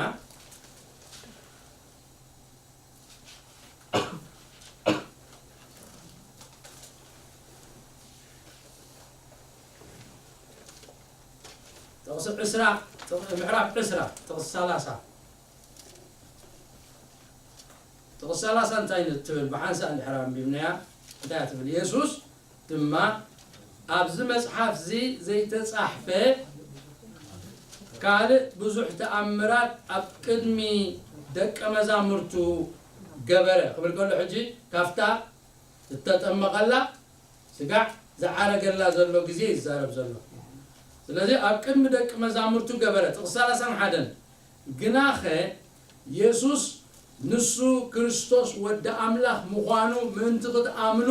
ጥቕሲ ዕስራ ምዕራፍ ዕስራ ጥቕሲ ሰላሳ ጥቕሲ ሰላሳ እንታይ ትብል ብሓንሳእ እንድሕር ኣንቢብናያ እንታይ ትብል የሱስ ድማ ኣብዚ መጽሓፍ እዚ ዘይተጻሕፈ ካልእ ብዙሕ ተኣምራት ኣብ ቅድሚ ደቀ መዛሙርቱ ገበረ ክብል ከሎ ሕጂ ካብታ እተጠመቐላ ስጋዕ ዝዓረገላ ዘሎ ግዜ ይዛረብ ዘሎ። ስለዚ ኣብ ቅድሚ ደቂ መዛሙርቱ ገበረ ጥቕሲ ሰላሳን ሓደን ግናኸ የሱስ ንሱ ክርስቶስ ወዲ ኣምላኽ ምዃኑ ምእንቲ ክትኣምኑ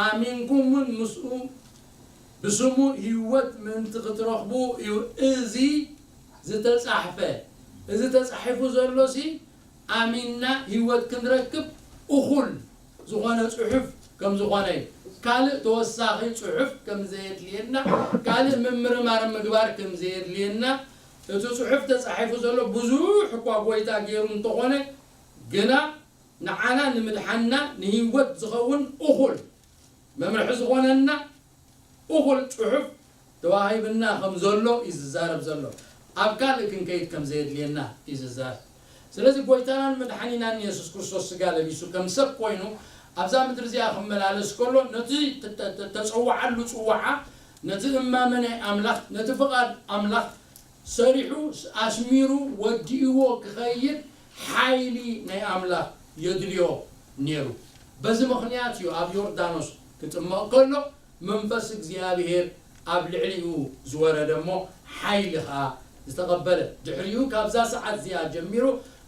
ኣሚንኩምን ምስኡ ብስሙ ህይወት ምእንቲ ክትረኽቡ እዩ እዚ ዝተጻሕፈ። እዚ ተጻሒፉ ዘሎሲ ኣሚንና ህይወት ክንረክብ እኹል ዝኾነ ጽሑፍ ከም ዝኾነ እዩ። ካልእ ተወሳኺ ጽሑፍ ከም ዘየድልየና፣ ካልእ ምምርማር ምግባር ከም ዘየድልየና፣ እቲ ጽሑፍ ተጻሒፉ ዘሎ ብዙሕ እኳ ጎይታ ገይሩ እንተኾነ፣ ግና ንዓና ንምድሓንና ንህይወት ዝኸውን እኹል መምርሒ ዝኾነና እኹል ጽሑፍ ተዋሂብና ከም ዘሎ እዩ ዝዛረብ ዘሎ። ኣብ ካልእ ክንከይድ ከም ዘየድልየና እዩ ዝዛረብ። ስለዚ ጎይታናን መድሓኒናን የሱስ ክርስቶስ ስጋ ለቢሱ ከም ሰብ ኮይኑ ኣብዛ ምድሪ እዚኣ ክመላለስ ከሎ ነቲ ተ- ተ- ተ- ተጸዋዓሉ ጽዋዓ፣ ነቲ እማመ ናይ ኣምላኽ፣ ነቲ ፍቓድ ኣምላኽ ሰሪሑ ኣስሚሩ ወዲእዎ ክኸይድ ሓይሊ ናይ ኣምላኽ የድልዮ ነይሩ። በዚ ምኽንያት እዩ ኣብ ዮርዳኖስ ክጥመቕ ከሎ መንፈስ እግዚኣብሔር ኣብ ልዕሊኡ ዝወረደ እሞ ሓይሊ ኸኣ ዝተቐበለ። ድሕሪኡ ካብዛ ሰዓት እዚኣ ጀሚሩ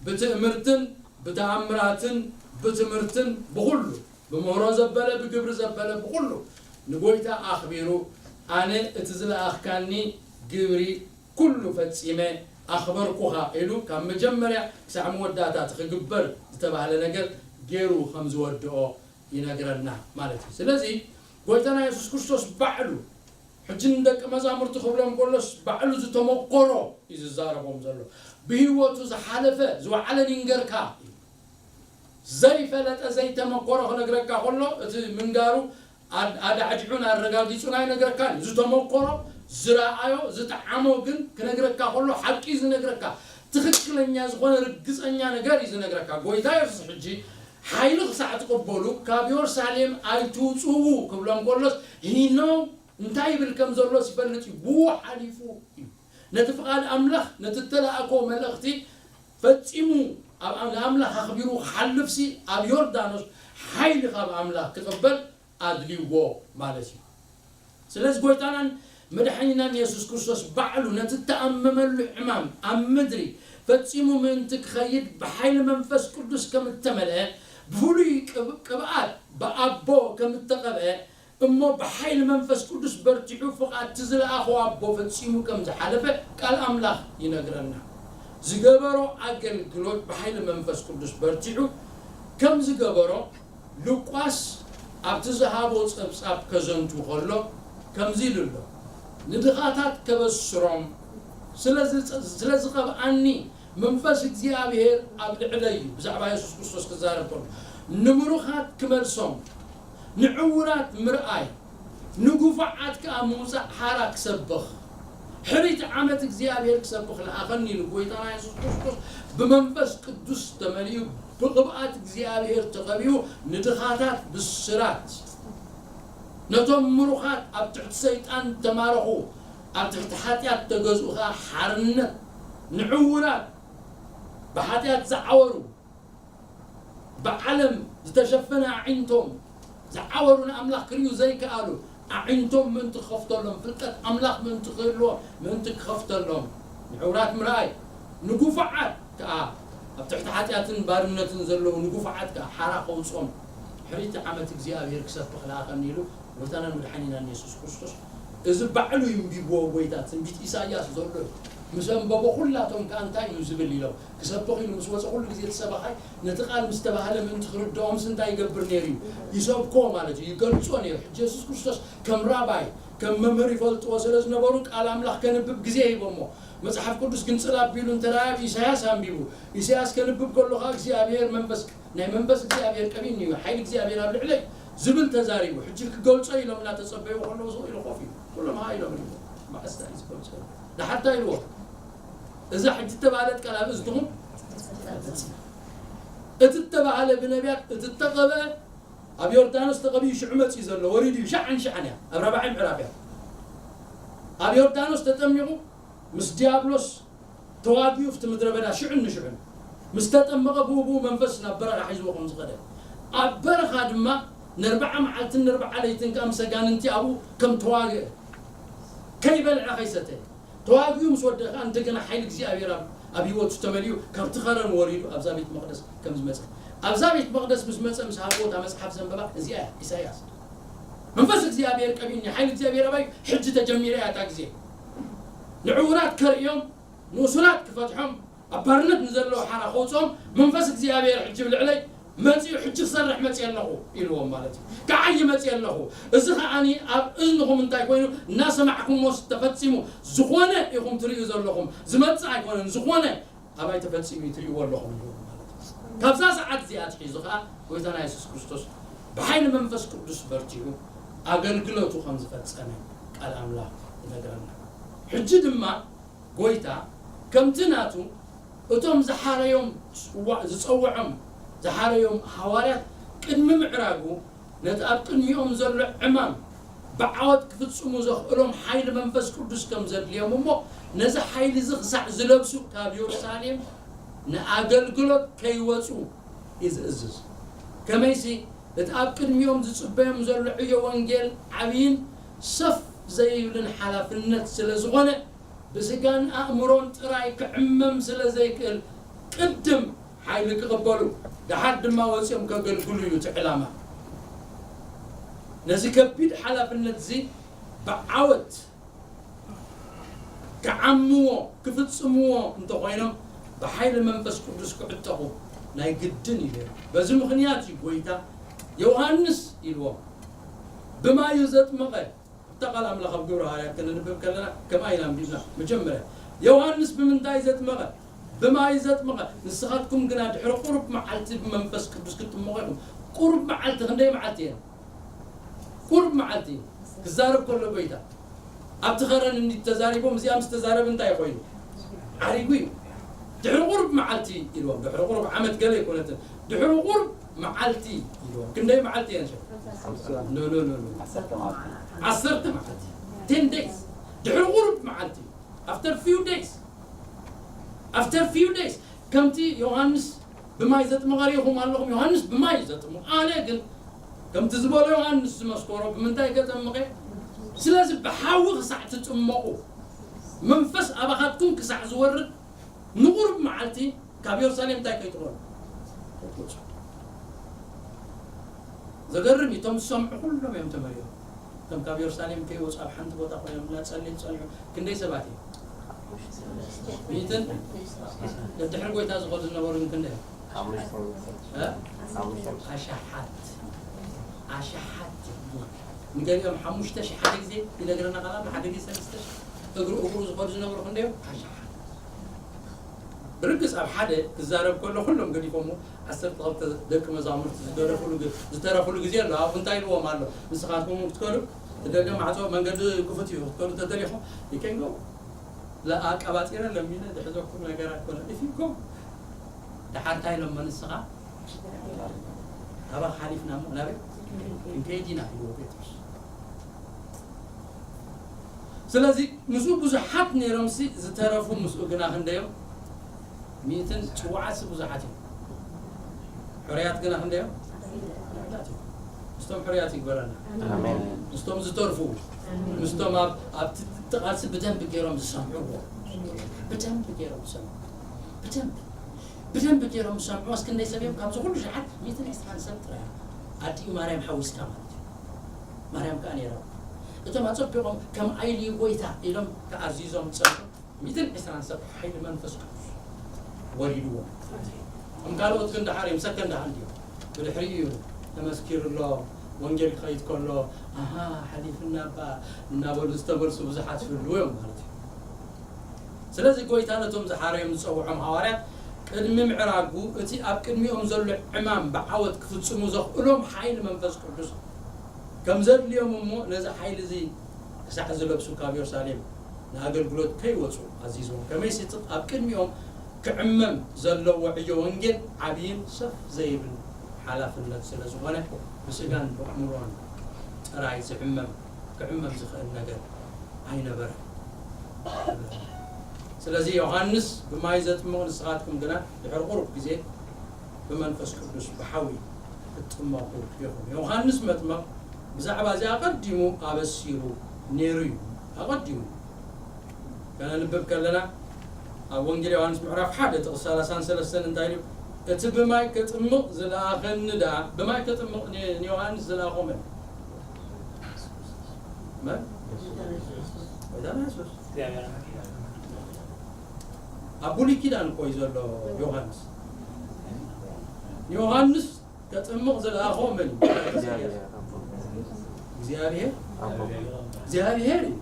ብትእምርትን ብተኣምራትን ብትምህርትን ብኹሉ ብምህሮ ዘበለ ብግብሪ ዘበለ ብኹሉ ንጎይታ ኣኽቢሩ ኣነ እቲ ዝለኣኽካኒ ግብሪ ኩሉ ፈጺመ ኣኽበርኩኻ ኢሉ ካብ መጀመርያ ክሳዕ መወዳእታ እቲ ክግበር ዝተባህለ ነገር ገይሩ ከም ዝወድኦ ይነግረና ማለት እዩ። ስለዚ ጎይታና የሱስ ክርስቶስ ባዕሉ ሕጂ ንደቂ መዛሙርቲ ክብሎም ከሎስ ባዕሉ ዝተመኮሮ እዩ ዝዛረቦም ዘሎ። ብህይወቱ ዝሓለፈ ዝወዓለን ይንገርካ እዩ። ዘይፈለጠ ዘይተመኮሮ ክነግረካ ከሎ እቲ ምንጋሩ ኣድ- ኣዳዕዲዑን ኣረጋጊጹን ኣይነግረካን እዩ። ዝተመኮሮ ዝረኣዮ ዝጠዓሞ ግን ክነግረካ ከሎ ሓቂ እዩ ዝነግረካ። ትኽክለኛ ዝኾነ ርግጸኛ ነገር እዩ ዝነግረካ። ጎይታ የሱስ ሕጂ ሓይሊ ክሳዕ ትቕበሉ ካብ ዮርሳሌም ኣይትውፅኡ ክብሎም ከሎስ ሂኖ እንታይ ይብል ከም ዘሎስ ይፈልጥ እዩ። ብኡ ሓሊፉ እዩ ነቲ ፍቓድ ኣምላኽ ነቲ እተላእኮ መልእኽቲ ፈጺሙ ኣብ ኣም- ንኣምላኽ ኣኽቢሩ ክሓልፍሲ ኣብ ዮርዳኖስ ሓይሊ ካብ ኣምላኽ ክቕበል ኣድልይዎ ማለት እዩ። ስለዚ ጎይታናን መድሓኒናን የሱስ ክርስቶስ ባዕሉ ነቲ እተኣመመሉ ዕማም ኣብ ምድሪ ፈጺሙ ምእንቲ ክኸይድ ብሓይሊ መንፈስ ቅዱስ ከም እተመልአ ብፍሉይ ቅብ- ቅብኣት ብኣቦ ከም እተቐብአ እሞ ብሓይሊ መንፈስ ቅዱስ በርቲዑ ፍቓድ እቲ ዝለኣኾ ኣቦ ፈጺሙ ከም ዝሓለፈ ቃል ኣምላኽ ይነግረና። ዝገበሮ ኣገልግሎት ብሓይሊ መንፈስ ቅዱስ በርቲዑ ከም ዝገበሮ ሉቃስ ኣብቲ ዝሃቦ ጸብጻብ ከዘንቱ ከሎ ከምዚ ኢሉ ኣሎ። ንድኻታት ከበስሮም ስለ ዝጸ- ስለ ዝቐብኣኒ መንፈስ እግዚኣብሔር ኣብ ልዕለይ እዩ። ብዛዕባ የሱስ ክርስቶስ ክዛረብ ከሎ ንምሩኻት ክመልሶም፣ ንዕውራት ምርኣይ፣ ንጉፋዓት ከኣ ምውጻእ ሓራ ክሰብኽ፣ ሕሪት ዓመት እግዚኣብሔር ክሰብኽ ለኣኸኒ ኢሉ ጎይታና የሱስ ክርስቶስ ብመንፈስ ቅዱስ ተመሊኡ ብቕብኣት እግዚኣብሔር ተቐቢኡ ንድኻታት ብስራት፣ ነቶም ምሩኻት ኣብ ትሕቲ ሰይጣን ተማረኹ ኣብ ትሕቲ ሓጢኣት ተገዝኡ ኸኣ ሓርነት፣ ንዕውራት ብሓጢኣት ዝዓወሩ ብዓለም ዝተሸፈነ ኣዒንቶም ዝዓወሩ ንኣምላኽ ክርእዩ ዘይከኣሉ ኣዒንቶም ምእንቲ ክኸፍተሎም ፍልጠት ኣምላኽ ምእንቲ ክህልዎም ምእንቲ ክኸፍተሎም ንዕውራት ምርኣይ ንጉፉዓት ከኣ ኣብ ትሕቲ ሓጢኣትን ባርነትን ዘለዉ ንጉፉዓት ከኣ ሓራ ከውፅኦም ሕሪቲ ዓመት እግዚኣብሔር ክሰብኽ ለኣኸኒ ኢሉ ጎይታናን መድሓኒናን የሱስ ክርስቶስ እዚ ባዕሉ ይንቢብዎ ጎይታ ትንቢት ኢሳያስ ዘሎ እዩ። ምስ ኣንበቦ ኩላቶም ከኣ እንታይ እዩ ዝብል ኢሎም ክሰብኽ ኢሉ ምስ ወፀ ኩሉ ግዜ እቲ ሰባኻይ ነቲ ቃል ምስ ተባህለ ምእንቲ ክርድኦምስ እንታይ ይገብር ነይሩ እዩ? ይሰብኮ ማለት እዩ፣ ይገልጾ ነይሩ። ሕጂ የሱስ ክርስቶስ ከም ራባይ ከም መምህር ይፈልጥዎ ስለ ዝነበሩ ቃል ኣምላኽ ከንብብ ግዜ ሂቦሞ። መጽሓፍ ቅዱስ ግንጽል ኣቢሉ እንተ ደኣ ኣብ ኢሳያስ ኣንቢቡ ኢሳያስ ከንብብ ከሎ ኸኣ እግዚኣብሔር መንፈስ ናይ መንፈስ እግዚኣብሔር ቀቢኒ እዩ ሓይሊ እግዚኣብሔር ኣብ ልዕለይ ዝብል ተዛሪቡ ሕጂ ክገልጾ ኢሎም እናተጸበዩ ከለዉ ስቕ ኢሉ ኮፍ ኢሉ ኩሎም ሃ ኢሎም ኢሉ መዓስታ እዩ ዝገልጾ ደሓርታ ኢልዎ እዛ ሕጂ እተባህለት ቃል ኣብ እዝንኹም እቲ እተባህለ ብነቢያት እቲ እተቐበ ኣብ ዮርዳኖስ ተቐቢኡ ሽዑ መጺኡ ዘሎ ወሪዱ እዩ ሻዕን ሻዕን እያ ኣብ ራብዓይ ምዕራፍ እያ ኣብ ዮርዳኖስ ተጠሚቑ ምስ ዲያብሎስ ተዋጊኡ ኣብቲ ምድረ በዳ ሽዑን ንሽዑን ምስ ተጠመቐ ብኡ ብኡ መንፈስ ናብ በረኻ ሒዝዎ ከም ዝኸደ ኣብ በረኻ ድማ ነርብዓ መዓልትን ነርብዓ ለይትን ከዓ ምስ ኣጋንንቲ ኣብኡ ከም ተዋግአ ከይበልዐ ከይሰተ ተዋጊኡ ምስ ወደቐ ከዓ እንደገና ሓይሊ እግዚኣብሔር ኣብ ኣብ ህይወቱ ተመሊኡ ካብቲ ኸረን ወሪዱ ኣብዛ ቤት መቕደስ ከም ዝመፀ ኣብዛ ቤት መቕደስ ምስ መፀ ምስ ሃብዎ እታ መፅሓፍ ዘንበባ እዚኣ እያ ኢሳያስ መንፈስ እግዚኣብሔር ቀቢኒ ሓይሊ እግዚኣብሔር ኣባይ ሕጂ ተጀሚረ እያ እታ ግዜ ንዕውራት ከርእዮም ንእሱራት ክፈትሖም ኣብ ባርነት ንዘለዉ ሓራ ከውፅኦም መንፈስ እግዚኣብሔር ሕጂ ብልዕለይ መፂኡ ሕጂ ክሰርሕ መፂእ ኣለኹ ኢልዎም ማለት እዩ ከዓ ይመፂእ ኣለኹ እዚ ከዓኒ ኣብ እዝንኹም እንታይ ኮይኑ እናሰማዕኩሞስ ተፈፂሙ ዝኾነ ኢኹም ትርእዩ ዘለኹም ዝመፅእ ኣይኮነን ዝኾነ ኣባይ ተፈፂሙ እዩ ትርእይዎ ኣለኹም ኢልዎም ማለት እዩ ካብዛ ሰዓት እዚኣ ትሒዙ ከዓ ጎይታና የሱስ ክርስቶስ ብሓይሊ መንፈስ ቅዱስ በርቲዑ ኣገልግሎቱ ከም ዝፈፀመ ቃል ኣምላኽ ይነግረና። ሕጂ ድማ ጎይታ ከምቲ ናቱ እቶም ዝሓረዮም ዝጸውዖም ዝሓረዮም ሃዋርያት ቅድሚ ምዕራጉ ነቲ ኣብ ቅድሚኦም ዘሎ ዕማም ብዓወት ክፍጽሙ ዘኽእሎም ሓይሊ መንፈስ ቅዱስ ከም ዘድልዮም እሞ ነዚ ሓይሊ እዚ ክሳዕ ዝለብሱ ካብ የሩሳሌም ንኣገልግሎት ከይወጹ እዩ ዝእዝዝ። ከመይሲ እቲ ኣብ ቅድሚኦም ዝጽበዮም ዘሎ ዕዮ ወንጌል ዓብይን ሰፍ ዘይብልን ሓላፍነት ስለ ዝኾነ ብስጋን ኣእምሮን ጥራይ ክዕመም ስለ ዘይክእል ቅድም ሓይሊ ክቕበሉ ደሓር ድማ ወፂኦም ከገልግሉ እዩ እቲ ዕላማ። ነዚ ከቢድ ሓላፍነት እዚ ብዓወት ክዓምዎ ክፍጽምዎ እንተኾይኖም ብሓይሊ መንፈስ ቅዱስ ክዕጠቑ ናይ ግድን እዩ ነይሩ። በዚ ምኽንያት እዩ ጎይታ ዮሃንስ ኢልዎም ብማይ እዩ ዘጥመቐ። ኣብታ ቃል ኣምላኽ ኣብ ግብረ ሃዋርያት ከነንብብ ከለና ከምኣ ኢና ኣንቢብና። መጀመርያ ዮሃንስ ብምንታይ ዘጥመቐ? ብማይ ዘጥመቐ። ንስኻትኩም ግና ድሕሪ ቁሩብ መዓልቲ ብመንፈስ ቅዱስ ክትጥመቑ ኢኹም። ቁሩብ መዓልቲ ክንደይ መዓልቲ እየን? ቁሩብ መዓልቲ ክዛረብ ከሎ ጎይታ ኣብቲ ኸረን እንዲ ተዛሪቦም እዚኣ ምስ ተዛረብ እንታይ ኮይኑ? ዓሪጉ እዩ። ድሕሪ ቁሩብ መዓልቲ ኢልዎም። ድሕሪ ቁሩብ ዓመት ገለ ኣይኮነትን። ድሕሪ ቁሩብ መዓልቲ ኢልዎም። ክንደይ መዓልቲ እየን ሸ? ኖ ኖ ኖ ኖ። ዓሰርተ መዓልቲ። ዓሰርተ መዓልቲ። Ten days። ድሕሪ ቁሩብ መዓልቲ። After few days። After few days። ከምቲ ዮሃንስ ብማይ ዘጥመቐ ርኢኹም ኣለኹም። ዮሃንስ ብማይ እዩ ዘጥምቕ። ኣነ ግን ከምቲ ዝበሎ ዮሃንስ ዝመስከሮ ብምንታይ ከጠምቐ? ስለዚ ብሓዊ ክሳዕ ትጥመቑ መንፈስ ኣባኻትኩም ክሳዕ ዝወርድ ንቑሩብ መዓልቲ ካብ የሩሳሌም እንታይ ከይትኾኑ? ዘገርም እዩ። እቶም ዝሰምዑ ኩሎም እዮም ተመሪቖም። እቶም ካብ የሩሳሌም ከይወፁ ኣብ ሓንቲ ቦታ ኮይኖም እናጸለዩ ዝጸንሑ ክንደይ ሰባት እዮም? ሚእትን ደድሕሪ ጎይታ ዝኾኑ ዝነበሩ ግን ክንደይ እዮም? እ? ኣሽሓት ኣሽሓት እዮም። ንገሊኦም ሓሙሽተ ሽሕ ሓደ ግዜ ይነግረና ቃል ኣሎ። ሓደ ግዜ ሰለስተ ሽሕ እግሩ እግሩ ዝኾኑ ዝነበሩ ክንደይ እዮም? ኣሽሓት። ብርግጽ ኣብ ሓደ ክዛረብ ከሎ ኩሎም ገዲፎሞ ዓሰርተ ክልተ ደቂ መዛሙርቲ ዝገደፉሉ ግ- ዝተረፉሉ ግዜ ኣሎ። ኣብኡ እንታይ ኢልዎም ኣሎ? ንስኻትኩም እውን ክትከዱ እቲ ደገ ማዕጾ መንገዲ ክፉት እዩ። ክትከዱ እንተደሊኹም you can go። ለኣቀባጺረ ለሚነ ዝሕዘኩም ነገር ኣይኮነ። If you go። ደሓር እንታይ ኢሎሞ ንስኻ ካባኻ ሓሊፍና እሞ ናበይ ክንከይድ ኢና ኢልዎ ጴጥሮስ። ስለዚ ምስኡ ብዙሓት ነይሮምሲ ዝተረፉ ምስኡ ግና ክንደዮም? ሚእትን ጭውዓት ብዙሓት እዮም። ሕርያት ግና ክንደዮም? ሕርያት እዮም። ምስቶም ሕርያት ይግበረና። ኣሜን። ምስቶም ዝተርፉ፣ ምስቶም ኣብ ኣብቲ ቃልሲ ብደንብ ገይሮም ዝሰምዕዎ፣ ብደንብ ገይሮም ዝሰምዑ፣ ብደንብ ብደንብ ገይሮም ዝሰምዑ። እስኪ ክንደይ ሰብ እዮም? ካብዚ ኩሉ ሸሓት ሚእትን ዕስራን ሰብ ጥራይ ኣዲኡ ማርያም ሓዊስካ ማለት እዩ። ማርያም ከኣ ነይራ። እቶም ኣጸቢቖም ከም ኣይልዩ ጎይታ ኢሎም ተኣዚዞም ጸንሑ። ሚእትን ዕስራን ሰብ ሓይሊ መንፈስ ቅዱስ ወሪድዎም። እም ካልኦት ግን ደሓር እዮም፣ ሰከንድ ሃንድ እዮም። ብድሕሪኡ እዩ ተመስኪሩሎ፣ ወንጌል ክኸይድ ከሎ ኣሃ ሓሊፍና እባ እናበሉ ዝተመልሱ ብዙሓት ይህልዉ እዮም ማለት እዩ። ስለዚ ጎይታ ነቶም ዝሓረዮም ዝጸውዖም ሃዋርያት ቅድሚ ምዕራጉ እቲ ኣብ ቅድሚኦም ዘሎ ዕማም ብዓወት ክፍጽሙ ዘኽእሎም ሓይሊ መንፈስ ቅዱስ ከም ዘድልዮም እሞ ነዚ ሓይሊ እዚ ክሳዕ ዝለብሱ ካብ የሩሳሌም ንኣገልግሎት ከይወጹ ኣዚዝዎም። ከመይሲ እቲ ኣብ ቅድሚኦም ክዕመም ዘለዎ ዕዮ ወንጌል ዓብይን ሰፍ ዘይብል ሓላፍነት ስለ ዝኾነ ብስጋን ብኣእምሮን ጥራይ ዝዕመም ክዕመም ዝኽእል ነገር ኣይነበረን። ስለዚ ዮሃንስ ብማይ ዘጥምቕ ንስኻትኩም ግና ድሕሪ ቁሩብ ግዜ ብመንፈስ ቅዱስ ብሓዊ ክትጥመቑ ኢኹም። ዮሃንስ መጥምቕ ብዛዕባ እዚ ኣቐዲሙ ኣበሲሩ ነይሩ እዩ። ኣቐዲሙ ከነንብብ ከለና ኣብ ወንጌል ዮሃንስ ምዕራፍ ሓደ ጥቕሲ ሰላሳን ሰለስተን እንታይ ኢሉ? እቲ ብማይ ከጥምቕ ዝለኣኸኒ ደኣ፣ ብማይ ከጥምቕ ን- ንዮሃንስ ዝለኣኾ መን? መን? ጎይታና የሱስ። ኣብ ብሉይ ኪዳን እኮ እዩ ዘሎ ዮሃንስ። ንዮሃንስ ከጥምቕ ዝለኣኾ መን እዩ? እግዚኣብሔር። እግዚኣብሔር እዩ።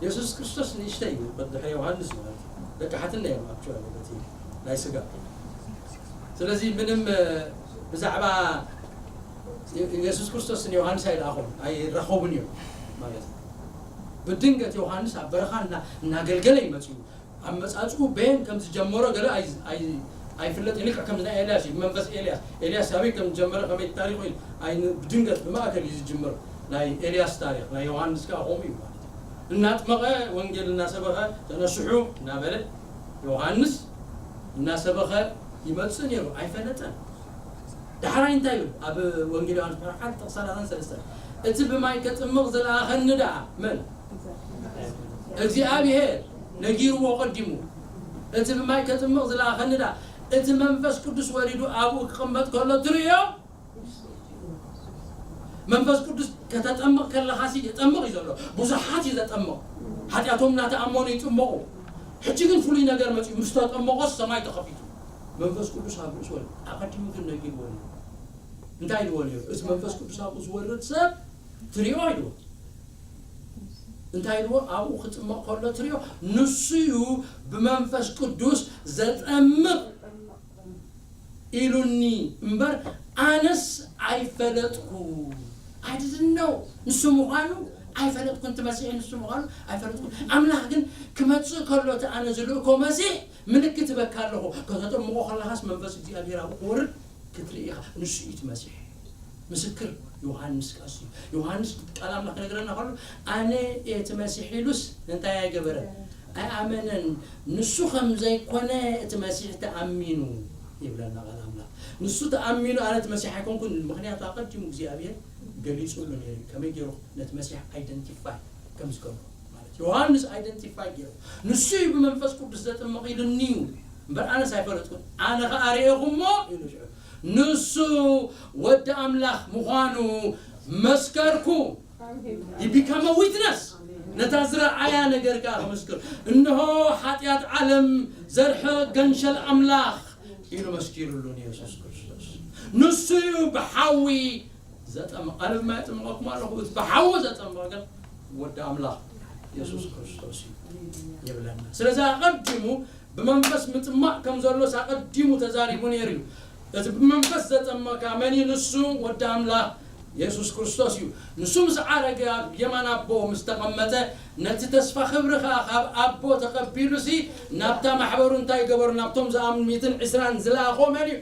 የሱስ ክርስቶስ ንእሽተይ እዩ፣ ድሕሪ ዮሃንስ ማለት እዩ። ደቂ ሓትና እዮም actually በቲ ናይ ስጋ። ስለዚ ምንም ብዛዕባ የሱስ ክርስቶስ ንዮሃንስ ኣይለኣኾም ኣይራኸቡን እዮም ማለት እዩ። ብድንገት ዮሃንስ ኣብ በረኻ እና-፣ እናገልገለ ይመጽኡ። ኣብ መጻጽኡ በየን ከም ዝጀመሮ ገለ ኣይ-፣ ኣይ-፣ ኣይፍለጥን። ልክዕ ከምዚ ናይ ኤልያስ እዩ፣ መንፈስ ኤልያስ። ኤልያስ ኣበይ ከም ዝጀመረ፣ ከመይ ታሪኹ ኢሉ ኣይ-፣ ብድንገት ብማእከል እዩ ዝጅምር። ናይ ኤልያስ ታሪኽ፣ ናይ ዮሃንስ ከኣ ከምኡ እዩ ማለት እዩ። እናጥመቐ፣ ወንጌል እናሰበኸ፣ "ተነስሑ" እናበለ፣ ዮሃንስ እናሰበኸ ይመጽእ ነይሩ፣ ኣይፈለጠን። ዳሕራይ እንታይ ይብል? ኣብ ወንጌል ዮሃንስ ምዕራፍ ሓደ ጥቕሲ ሰላሳን ሰለስተን፣ "እቲ ብማይ ከጥምቕ ዝለኣኸኒ ደኣ መን? እግዚኣብሔር ነጊርዎ ቀዲሙ። እቲ ብማይ ከጥምቕ ዝለኣኸኒ ደኣ፣ እቲ መንፈስ ቅዱስ ወሪዱ ኣብኡ ክቕመጥ ከሎ ትርእዮ?" መንፈስ ቅዱስ ከተጠምቕ ከለኻሲ የጠምቕ እዩ ዘሎ። ብዙሓት እዩ ዘጠምቕ። ሓጢኣቶም እናተኣመኑ ይጥመቑ። ሕጂ ግን ፍሉይ ነገር መጺኡ። ምስ ተጠመቖስ ሰማይ ተኸፊቱ። መንፈስ ቅዱስ ኣብ ርእሱ ወረደ። ኣቐዲሙ ግን ነጊርዎ ነይሩ። እንታይ ኢልዎ ነይሩ? "እቲ መንፈስ ቅዱስ ኣብኡ ዝወርድ ሰብ ትሪኦ" ኢልዎ። እንታይ ኢልዎ? "ኣብኡ ክጥመቕ ከሎ ትሪኦ፣ ንሱ እዩ ብመንፈስ ቅዱስ ዘጠምቕ ኢሉኒ እምበር፣ ኣነስ ኣይፈለጥኩ። I didn't know። ንሱ ምዃኑ ኣይፈለጥኩን። እቲ መሲሕ ንሱ ምዃኑ ኣይፈለጥኩን። ኣምላኽ ግን ክመጽእ ከሎ እቲ ኣነ ዝልእኮ መሲሕ ምልክት ይበካ ኣለኹ። ከተጠምቖ ከለኻስ መንፈስ እግዚኣብሔር ኣብኡ ክወርድ ክትርኢ ኢኻ። ንሱ እዩ እቲ መሲሕ።" ምስክር ዮሃንስ ከኣ እሱ እዩ። ዮሃንስ ቃል ኣምላኽ ክነግረና ከሎ፣ "ኣነ እየ እቲ መሲሕ" ኢሉስ እንታይ ኣይገበረን? ኣይኣመነን። ንሱ ከም ዘይኮነ እቲ መሲሕ ተኣሚኑ ይብለና ቃል ኣምላኽ። ንሱ ተኣሚኑ፣ "ኣነ እቲ መሲሕ ኣይኮንኩን፣ ምኽንያቱ ኣቐዲሙ እግዚኣብሔር ገሊጹሉ ነይሩ እዩ፣ ከመይ ገይሩ ነቲ መሲሕ ኣይደንቲፋይ ከም ዝገብሮ" ማለት እዩ። ዮሃንስ ኣይደንቲፋይ ገይሩ፣ "ንሱ እዩ ብመንፈስ ቅዱስ ዘጥምቕ ኢሉኒ እዩ፣ እምበር ኣነስ ኣይፈለጥኩን። ኣነ ኸኣ ርእኹሞ" ኢሉ ሽዑ፣ "ንሱ ወዲ ኣምላኽ ምዃኑ መስከርኩ።" He become a witness። ነታ ዝረኣያ ነገር ከኣ ክምስክር፣ "እንሆ ሓጢኣት ዓለም ዘርሕቕ ገንሸል ኣምላኽ" ኢሉ መስኪሩሉ ንየሱስ ክርስቶስ። ንሱ እዩ ብሓዊ ዘጠምቕ። ኣነ ብማይ ኣጥምቐኩም ኣለኹ፣ እቲ ብሓዊ ዘጠምቕ ግን ወዲ ኣምላኽ የሱስ ክርስቶስ እዩ ይብለና። ስለዚ ኣቐዲሙ ብመንፈስ ምጥማቕ ከም ዘሎስ ኣቐዲሙ ተዛሪቡ ነይሩ እዩ። እቲ ብመንፈስ ዘጠመቐ መን እዩ? ንሱ ወዲ ኣምላኽ የሱስ ክርስቶስ እዩ። ንሱ ምስ ዓረገ፣ ኣብ የማን ኣቦ ምስ ተቐመጠ፣ ነቲ ተስፋ ክብሪ ኸኣ ካብ ኣቦ ተቐቢሉሲ፣ ናብታ ማሕበሩ እንታይ ገበሩ? ናብቶም ዝኣምኑ ሚእትን ዕስራን ዝለኣኾ መን እዩ?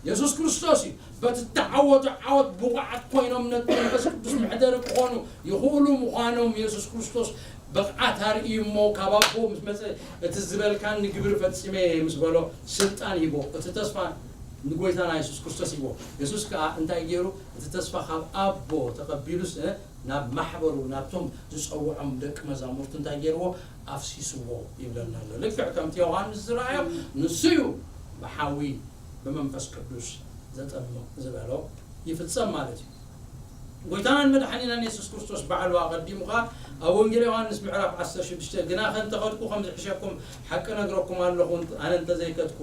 የሱስ ክርስቶስ እዩ። በቲ እተዓወቱ ዓወት ብቑዓት ኮይኖም ነቲ መንፈስ ቅዱስ መሕደሪ ክኾኑ ይኽእሉ ምዃኖም የሱስ ክርስቶስ ብቕዓት ኣርእዩ እሞ፣ ካብ ኣቦ ምስ መጸ፣ "እቲ ዝበልካኒ ግብሪ ፈጺመ እየ" ምስ በሎ፣ ስልጣን ሂቦ። እቲ ተስፋ ንጎይታና የሱስ ክርስቶስ ሂቦ። የሱስ ከኣ እንታይ ገይሩ? እቲ ተስፋ ካብ ኣቦ ተቐቢሉስ፣ እ፣ ናብ ማሕበሩ፣ ናብቶም ዝጸውዖም ደቂ መዛሙርቱ እንታይ ገይርዎ? ኣፍሲስዎ ይብለና ኣሎ። ልክዕ ከምቲ ዮሃንስ ዝረኣዮ፣ ንሱ እዩ ብሓዊ ብመንፈስ ቅዱስ ዘጠምቕ ዝበሎ ይፍጸም ማለት እዩ። ጎይታናን መድሓኒናን የሱስ ክርስቶስ ባዕሉ ኣቐዲሙ ኸኣ ኣብ ወንጌል ዮሃንስ ምዕራፍ ዓሰርተ ሽዱሽተ፣ "ግናኸ እንተኸድኩ ከም ዝሕሸኩም ሓቂ እነግረኩም ኣለኹ፣ ኣነ እንተዘይከድኩ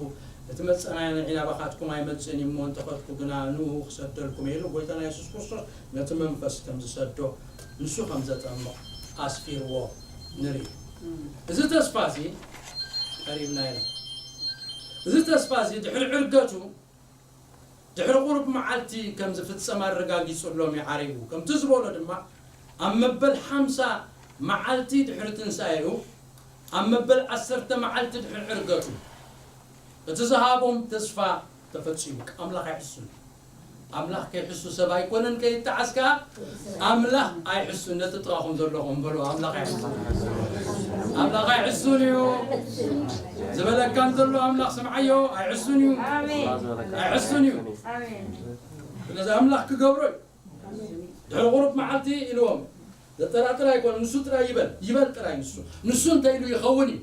እቲ መጸናንዒ ናባኻትኩም ኣይመጽእን እዩ፣ እሞ እንተኸድኩ ግና ንኡ ክሰደልኩም" ኢሉ ጎይታና የሱስ ክርስቶስ ነቲ መንፈስ ከም ዝሰዶ፣ ንሱ ከም ዘጠምቕ ኣስፊርዎ ንርኢ። እዚ ተስፋ እዚ ቀሪብና ኢና። እዚ ተስፋ እዚ ድሕሪ ዕርገቱ፣ ድሕሪ ቁሩብ መዓልቲ ከም ዝፍጸም ኣረጋጊጹሎም እዩ ዓሪጉ። ከምቲ ዝበሎ ድማ፣ ኣብ መበል ሓምሳ መዓልቲ ድሕሪ ትንሳኤኡ፣ ኣብ መበል ዓሰርተ መዓልቲ ድሕሪ ዕርገቱ፣ እቲ ዝሃቦም ተስፋ ተፈጺሙ። ኣምላኽ ኣይሕሱን። ኣምላኽ ከይሕሱ ሰብ ኣይኮነን፣ ከይጠዓስ ከኣ ኣምላኽ ኣይሕሱን። ነቲ ጥቓኹም ዘለኹም በሉ፣ ኣምላኽ ኣይሕሱን። ኣምላኽ ኣይሕሱን እዩ። ዝበለካን ዘሎ ኣምላኽ ስምዓዮ፣ ኣይሕሱን እዩ። ኣሜን። ኣይሕሱን እዩ። ኣሜን። ስለዚ ኣምላኽ ክገብሮ እዩ። ድሕሪ ቁሩብ መዓልቲ ኢልዎም፣ ዘጠራጥር ኣይኮነን፣ ንሱ ጥራይ ይበል፣ ይበል ጥራይ ንሱ። ንሱ እንተ ኢሉ ይኸውን እዩ።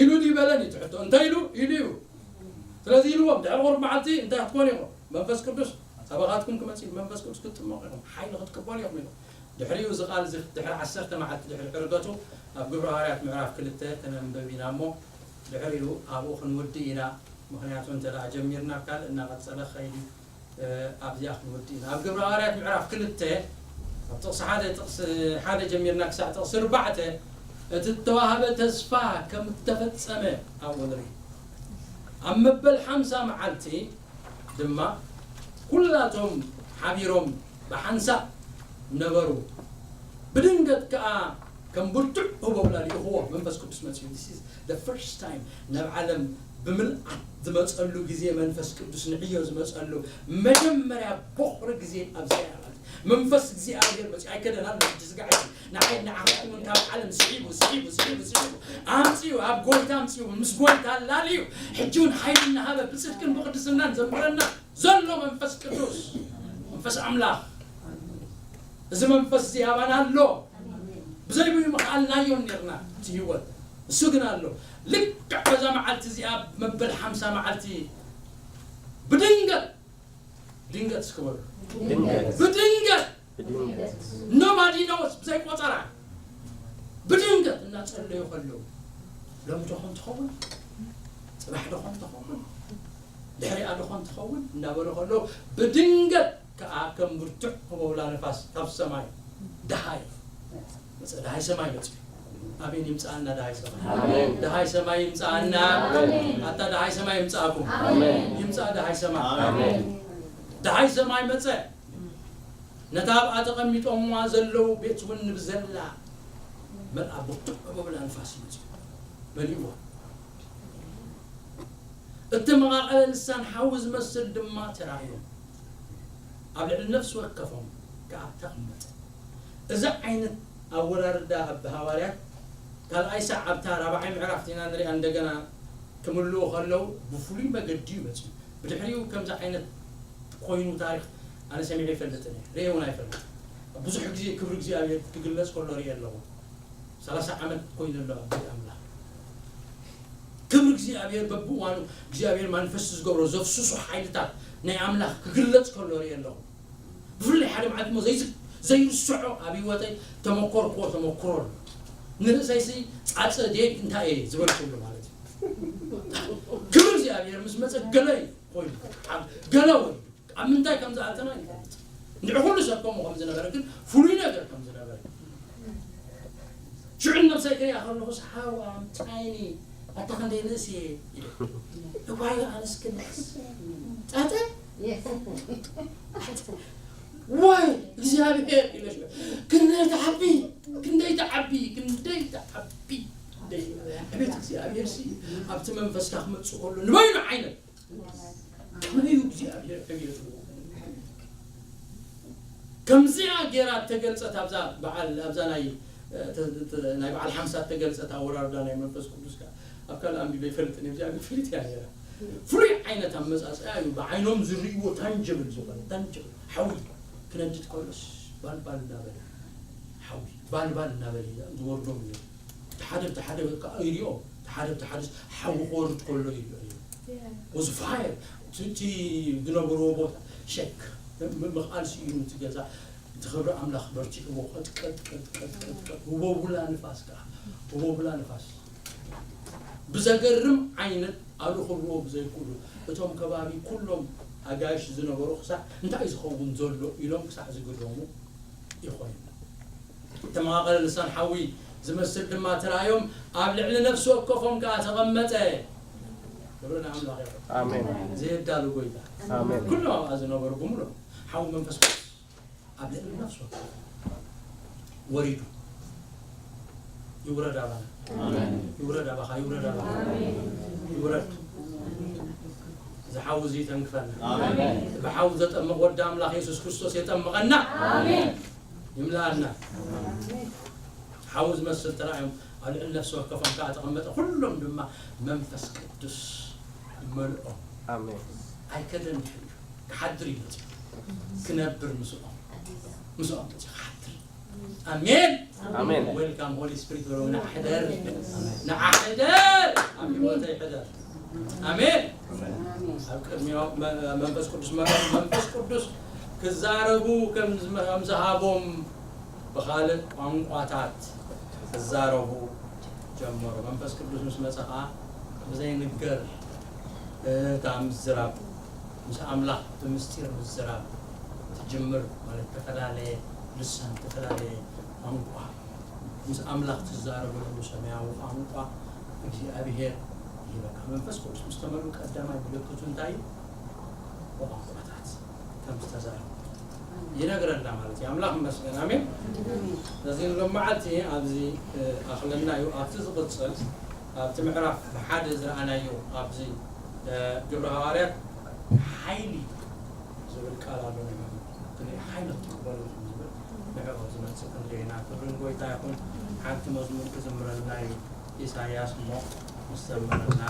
ኢሉ ድዩ በለን እዩ እቲ ሕቶ። እንተ ኢሉ፣ ኢሉ እዩ። ስለዚ ኢልዎም፣ ድሕሪ ቁሩብ መዓልቲ እንታይ ክትኮኑ ኢኹም? መንፈስ ቅዱስ ኣባኻትኩም ክመጽእ እዩ፣ መንፈስ ቅዱስ ክትጥመቑ ኢኹም፣ ሓይሊ ክትቅበሉ ኢኹም ኢሉ። ድሕሪኡ እዚ ቃል እዚ ድሕሪ ዓሰርተ መዓልቲ ድሕሪ ዕርገቱ ኣብ ግብረ ሃዋርያት ምዕራፍ ክልተ ክነንብብ ኢና እሞ፣ ድሕሪኡ ኣብኡ ክንውድእ ኢና። ምኽንያቱ እንተ ደኣ ጀሚርና ካልእ እናቐጸለ ክኸይድ እዩ። እ፣ ኣብዚኣ ክንወዲ ኢና። ኣብ ግብረ ሃዋርያት ምዕራፍ ክልተ፣ ኣብ ጥቕሲ ሓደ፣ ጥቕሲ ሓደ ጀሚርና ክሳዕ ጥቕሲ ኣርባዕተ፣ እቲ እተዋህበ ተስፋ ከም እተፈጸመ ኣብኡ ንርኢ። ኣብ መበል ሓምሳ መዓልቲ ድማ፣ ኩላቶም ሓቢሮም ብሓንሳእ ነበሩ። ብድንገት ከኣ ከም ብርቱዕ ህቦብላ ልኢኽዎ መንፈስ ቅዱስ መጺኡ። This is the first time ናብ ዓለም ብምልኣት ዝመጸሉ ግዜ መንፈስ ቅዱስ ንዕዮ ዝመጸሉ መጀመርያ ቦኽሪ ግዜ ኣብዚ እያ ማለት መንፈስ እግዚኣብሔር መጺኡ ኣይከደን ኣሎ። ሕጂ ስጋዕ ንዓይ ንዓኻትኩም ካብ ዓለም ስሒቡ ስሒቡ ስሒቡ ስሒቡ ኣምጺኡ ኣብ ጎይታ ኣምጺኡ ምስ ጎይታ ኣላልዩ ሕጂ እውን ሓይሊ እናሃበ ብጽድቅን ብቅድስናን ዘምረና ዘሎ መንፈስ ቅዱስ መንፈስ ኣምላኽ እዚ መንፈስ እዚ ኣባና ኣሎ። ብዘይብኡ ምኽኣልናዮን ኔርና እቲ ህይወት እሱ ግን ኣሎ። ልክዕ በዛ መዓልቲ እዚኣ መበል ሓምሳ መዓልቲ ብድንገት ድንገት እስክበሉ ድንገት ብድንገት ብድንገት nobody knows ብዘይ ቆጸራ ብድንገት እናጸለዩ ከለዉ ሎሚ ዶኾን ትኸውን ጽባሕ ዶኾን ትኸውን ድሕሪኣ ዶኾን ትኸውን እናበሉ ከለዉ ብድንገት ከኣ ከም ብርቱዕ ህቦብላ ንፋስ ካብ ሰማይ ደሃይ መጸ ደሃይ ሰማይ መጽ ኣሜን ይምጻኣና ደሃይ ሰማይ ኣሜን። ደሃይ ሰማይ ይምጻኣና ኣሜን። ኣታ ደሃይ ሰማይ ይምጻኣኩም ኣሜን። ይምጻእ ደሃይ ሰማይ ኣሜን። ደሃይ ሰማይ መጸ ነታ ኣብኣ ተቐሚጦምዋ ዘለዉ ቤት እውን ንብዘላ መልኣ ብርቱዕ ህቦብላ ንፋስ ይመጽ መሊእዋ እተመቓቐለ ልሳን ሓዊ ዝመስል ድማ ተራእዮም ኣብ ልዕሊ ነፍሲ ወከፎም ከኣ ተቐመጠ እዚ ዓይነት ኣወራርዳ ኣብ ሃዋርያት ካልኣይ ሳዕ ኣብታ ራብዓይ ምዕራፍ ኢና ንሪኣ እንደገና ክምልኡ ከለዉ ብፍሉይ መገዲ እዩ መፅኡ ብድሕሪኡ ከምዚ ዓይነት ኮይኑ ታሪክ ኣነ ሰሚዐ ይፈልጥን እየ ርኤ እውን ኣይፈልጥ ብዙሕ ግዜ ክብሪ እግዚኣብሔር ክግለፅ ከሎ ርኤ ኣለኹ ሰላሳ ዓመት ኮይኑ ኣሎ ኣቦይ ኣምላኽ ክብሪ እግዚኣብሔር በብእዋኑ እግዚኣብሔር ማንፈስት ዝገብሮ ዘፍስሱ ሓይልታት ናይ ኣምላኽ ክግለፅ ከሎ ርኤ ኣለኹ ብፍላይ ሓደ መዓልቲ ሞ ዘይዝ- ዘይርስዖ ኣብ ህይወተይ ተመኮርክዎ ተመክሮ ኣሎ ንርእሰይሲ ፃፀ ዴግ እንታይ እየ ዝበልኩሉ ማለት እዩ ክብሪ እግዚኣብሔር ምስ መፀ ገለ እዩ ኮይኑ ኣብ- ገለ ወይ ኣብ ምንታይ ከም ዝኣተና ይፈልጥ እንድዒ ኩሉ ሰብ ከምኡ ከም ዝነበረ ግን ፍሉይ ነገር ከም ዝነበረ ሽዑ ነብሰይ ክሪኣ ከለኹስ ሓው ኣምፃይኒ ኣታ ክንደይ ንእስ እየ ኢለ እኳ ኣነስ ክንእስ ፃፀ ወይ እግዚኣብሔር ኢለሽ ክንደይ ተዓቢ ክንደይ ተዓቢ ክንደይ ተዓቢ ዕቤት እግዚኣብሔር ሲ ኣብቲ መንፈስካ ክመፅእ ከሎ ንበይኑ ዓይነት ከመይ እዩ እግዚኣብሔር ዕብየቱ ከምዚኣ ገይራ ተገልፀት ኣብዛ በዓል ኣብዛ ናይ ተ- ተ- ናይ በዓል ሓምሳ ተገልፀት ኣወራርዳ ናይ መንፈስ ቅዱስ ከ ኣብ ካልእ ኣንቢበ ይፈልጥን እየ እግዚኣብሔር ፍልጥ እያ ነይራ ፍሉይ ዓይነት ኣመፃፅኣ እዩ ብዓይኖም ዝርእይዎ ታንጀብል ዝኾነ ታንጀብል ሓዊ ክነድድ ከሎስ ባልባል እናበለ ሓዊ ባልባል እናበለ ዝወርዶም እዩ ሓደ ብቲ ሓደ በቃ ይሪኦ ሓደ ብቲ ሓደ ሓዊ ክወርድ ከሎ ይሪኦ was fire እቲ ዝነበርዎ ቦታ ሸክ ምኽኣል ስኢኑ እቲ ገዛ እቲ ክብሪ ኣምላኽ በርቲዕዎ ቀጥቀጥቀጥቀጥቀጥቀጥ ህቦቡላ ንፋስ ከዓ ህቦቡላ ንፋስ ብዘገርም ዓይነት ኣሉ ክብልዎ ብዘይክእሉ እቶም ከባቢ ኩሎም ኣጋይሽ ዝነበሩ ክሳዕ እንታይ ዝኸውን ዘሎ ኢሎም ክሳዕ ዝግረሙ ይኾይኑ ተመቓቐለ ልሳን ሓዊ ዝመስል ድማ ተራእዮም ኣብ ልዕሊ ነፍሲ ወከፎም ከዓ ተቐመጠ ክብሪ ንኣምላኽ ይኹን ኣሜን። ዘየዳሉ ጎይታ ኣሜን። ኩሎም ኣብኣ ዝነበሩ ብምሎም ሓዊ መንፈስ ቅዱስ ኣብ ልዕሊ ነፍሲ ወከፎም ወሪዱ ይውረድ ኣባና ይውረድ ኣባኻ ይውረድ ኣባኻ ይውረድ ዝሓዊ እዚ ይተንክፈና ብሓዊ ዘጠምቕ ወዲ ኣምላኽ የሱስ ክርስቶስ የጠምቐና ይምልኣና ሓዊ ዝመስል ተራእዮም ኣብ ልዕሊ ነፍሲ ወከፎም ከዓ ተቐመጠ ኩሎም ድማ መንፈስ ቅዱስ መልኦም ኣሜን። ኣይከደን ድሕሪኡ ክሓድር እዩ መፅኡ ክነብር ምስኦም ምስኦም መፅኡ ክሓድር ኣሜን ኣሜን። ዌልካም ሆሊ ስፒሪት በለው ንዓሕደር ንዓሕደር ኣብ ህይወተይ ሕደር ኣሜን ኣብ ቅድሚኦም መ- መንፈስ ቅዱስ መ- መንፈስ ቅዱስ ክዛረቡ ከም ዝመ- ከም ዝሃቦም ብኻልእ ቋንቋታት ክዛረቡ ጀመሩ መንፈስ ቅዱስ ምስ መፀ ከዓ ብዘይንገር እታ ምዝራብ ምስ ኣምላኽ ብምስጢር ምዝራብ ትጅምር ማለት ዝተፈላለየ ልሳን ዝተፈላለየ ቋንቋ ምስ ኣምላኽ ትዛረበሉ ሰማያዊ ቋንቋ እግዚኣብሔር ይህበካ መንፈስ ቅዱስ ምስ ተመልኡ ቀዳማይ ምልክቱ እንታይ እዩ ብቋንቋታት ከም ዝተዛረቡ ይነግረና ማለት እዩ። ኣምላኽ ይመስገን። ኣሜን። ስለዚ ንሎም መዓልቲ ኣብዚ ኣኽለና እዩ። ኣብቲ ዝቕጽል ኣብቲ ምዕራፍ ሓደ ዝረኣናዮ ኣብዚ ግብረ ሃዋርያት ሓይሊ ዝብል ቃል ኣሎ። ንዕኡ ሓይሊ ክትቅበሉ ዝብል ንዕኡ ዝመጽእ ክንርኢ ኢና። ክብሪ ንጎይታ ይኹን። ሓንቲ መዝሙር ክዝምረልና እዩ ኢሳያስ እሞ ምስ ዘመረና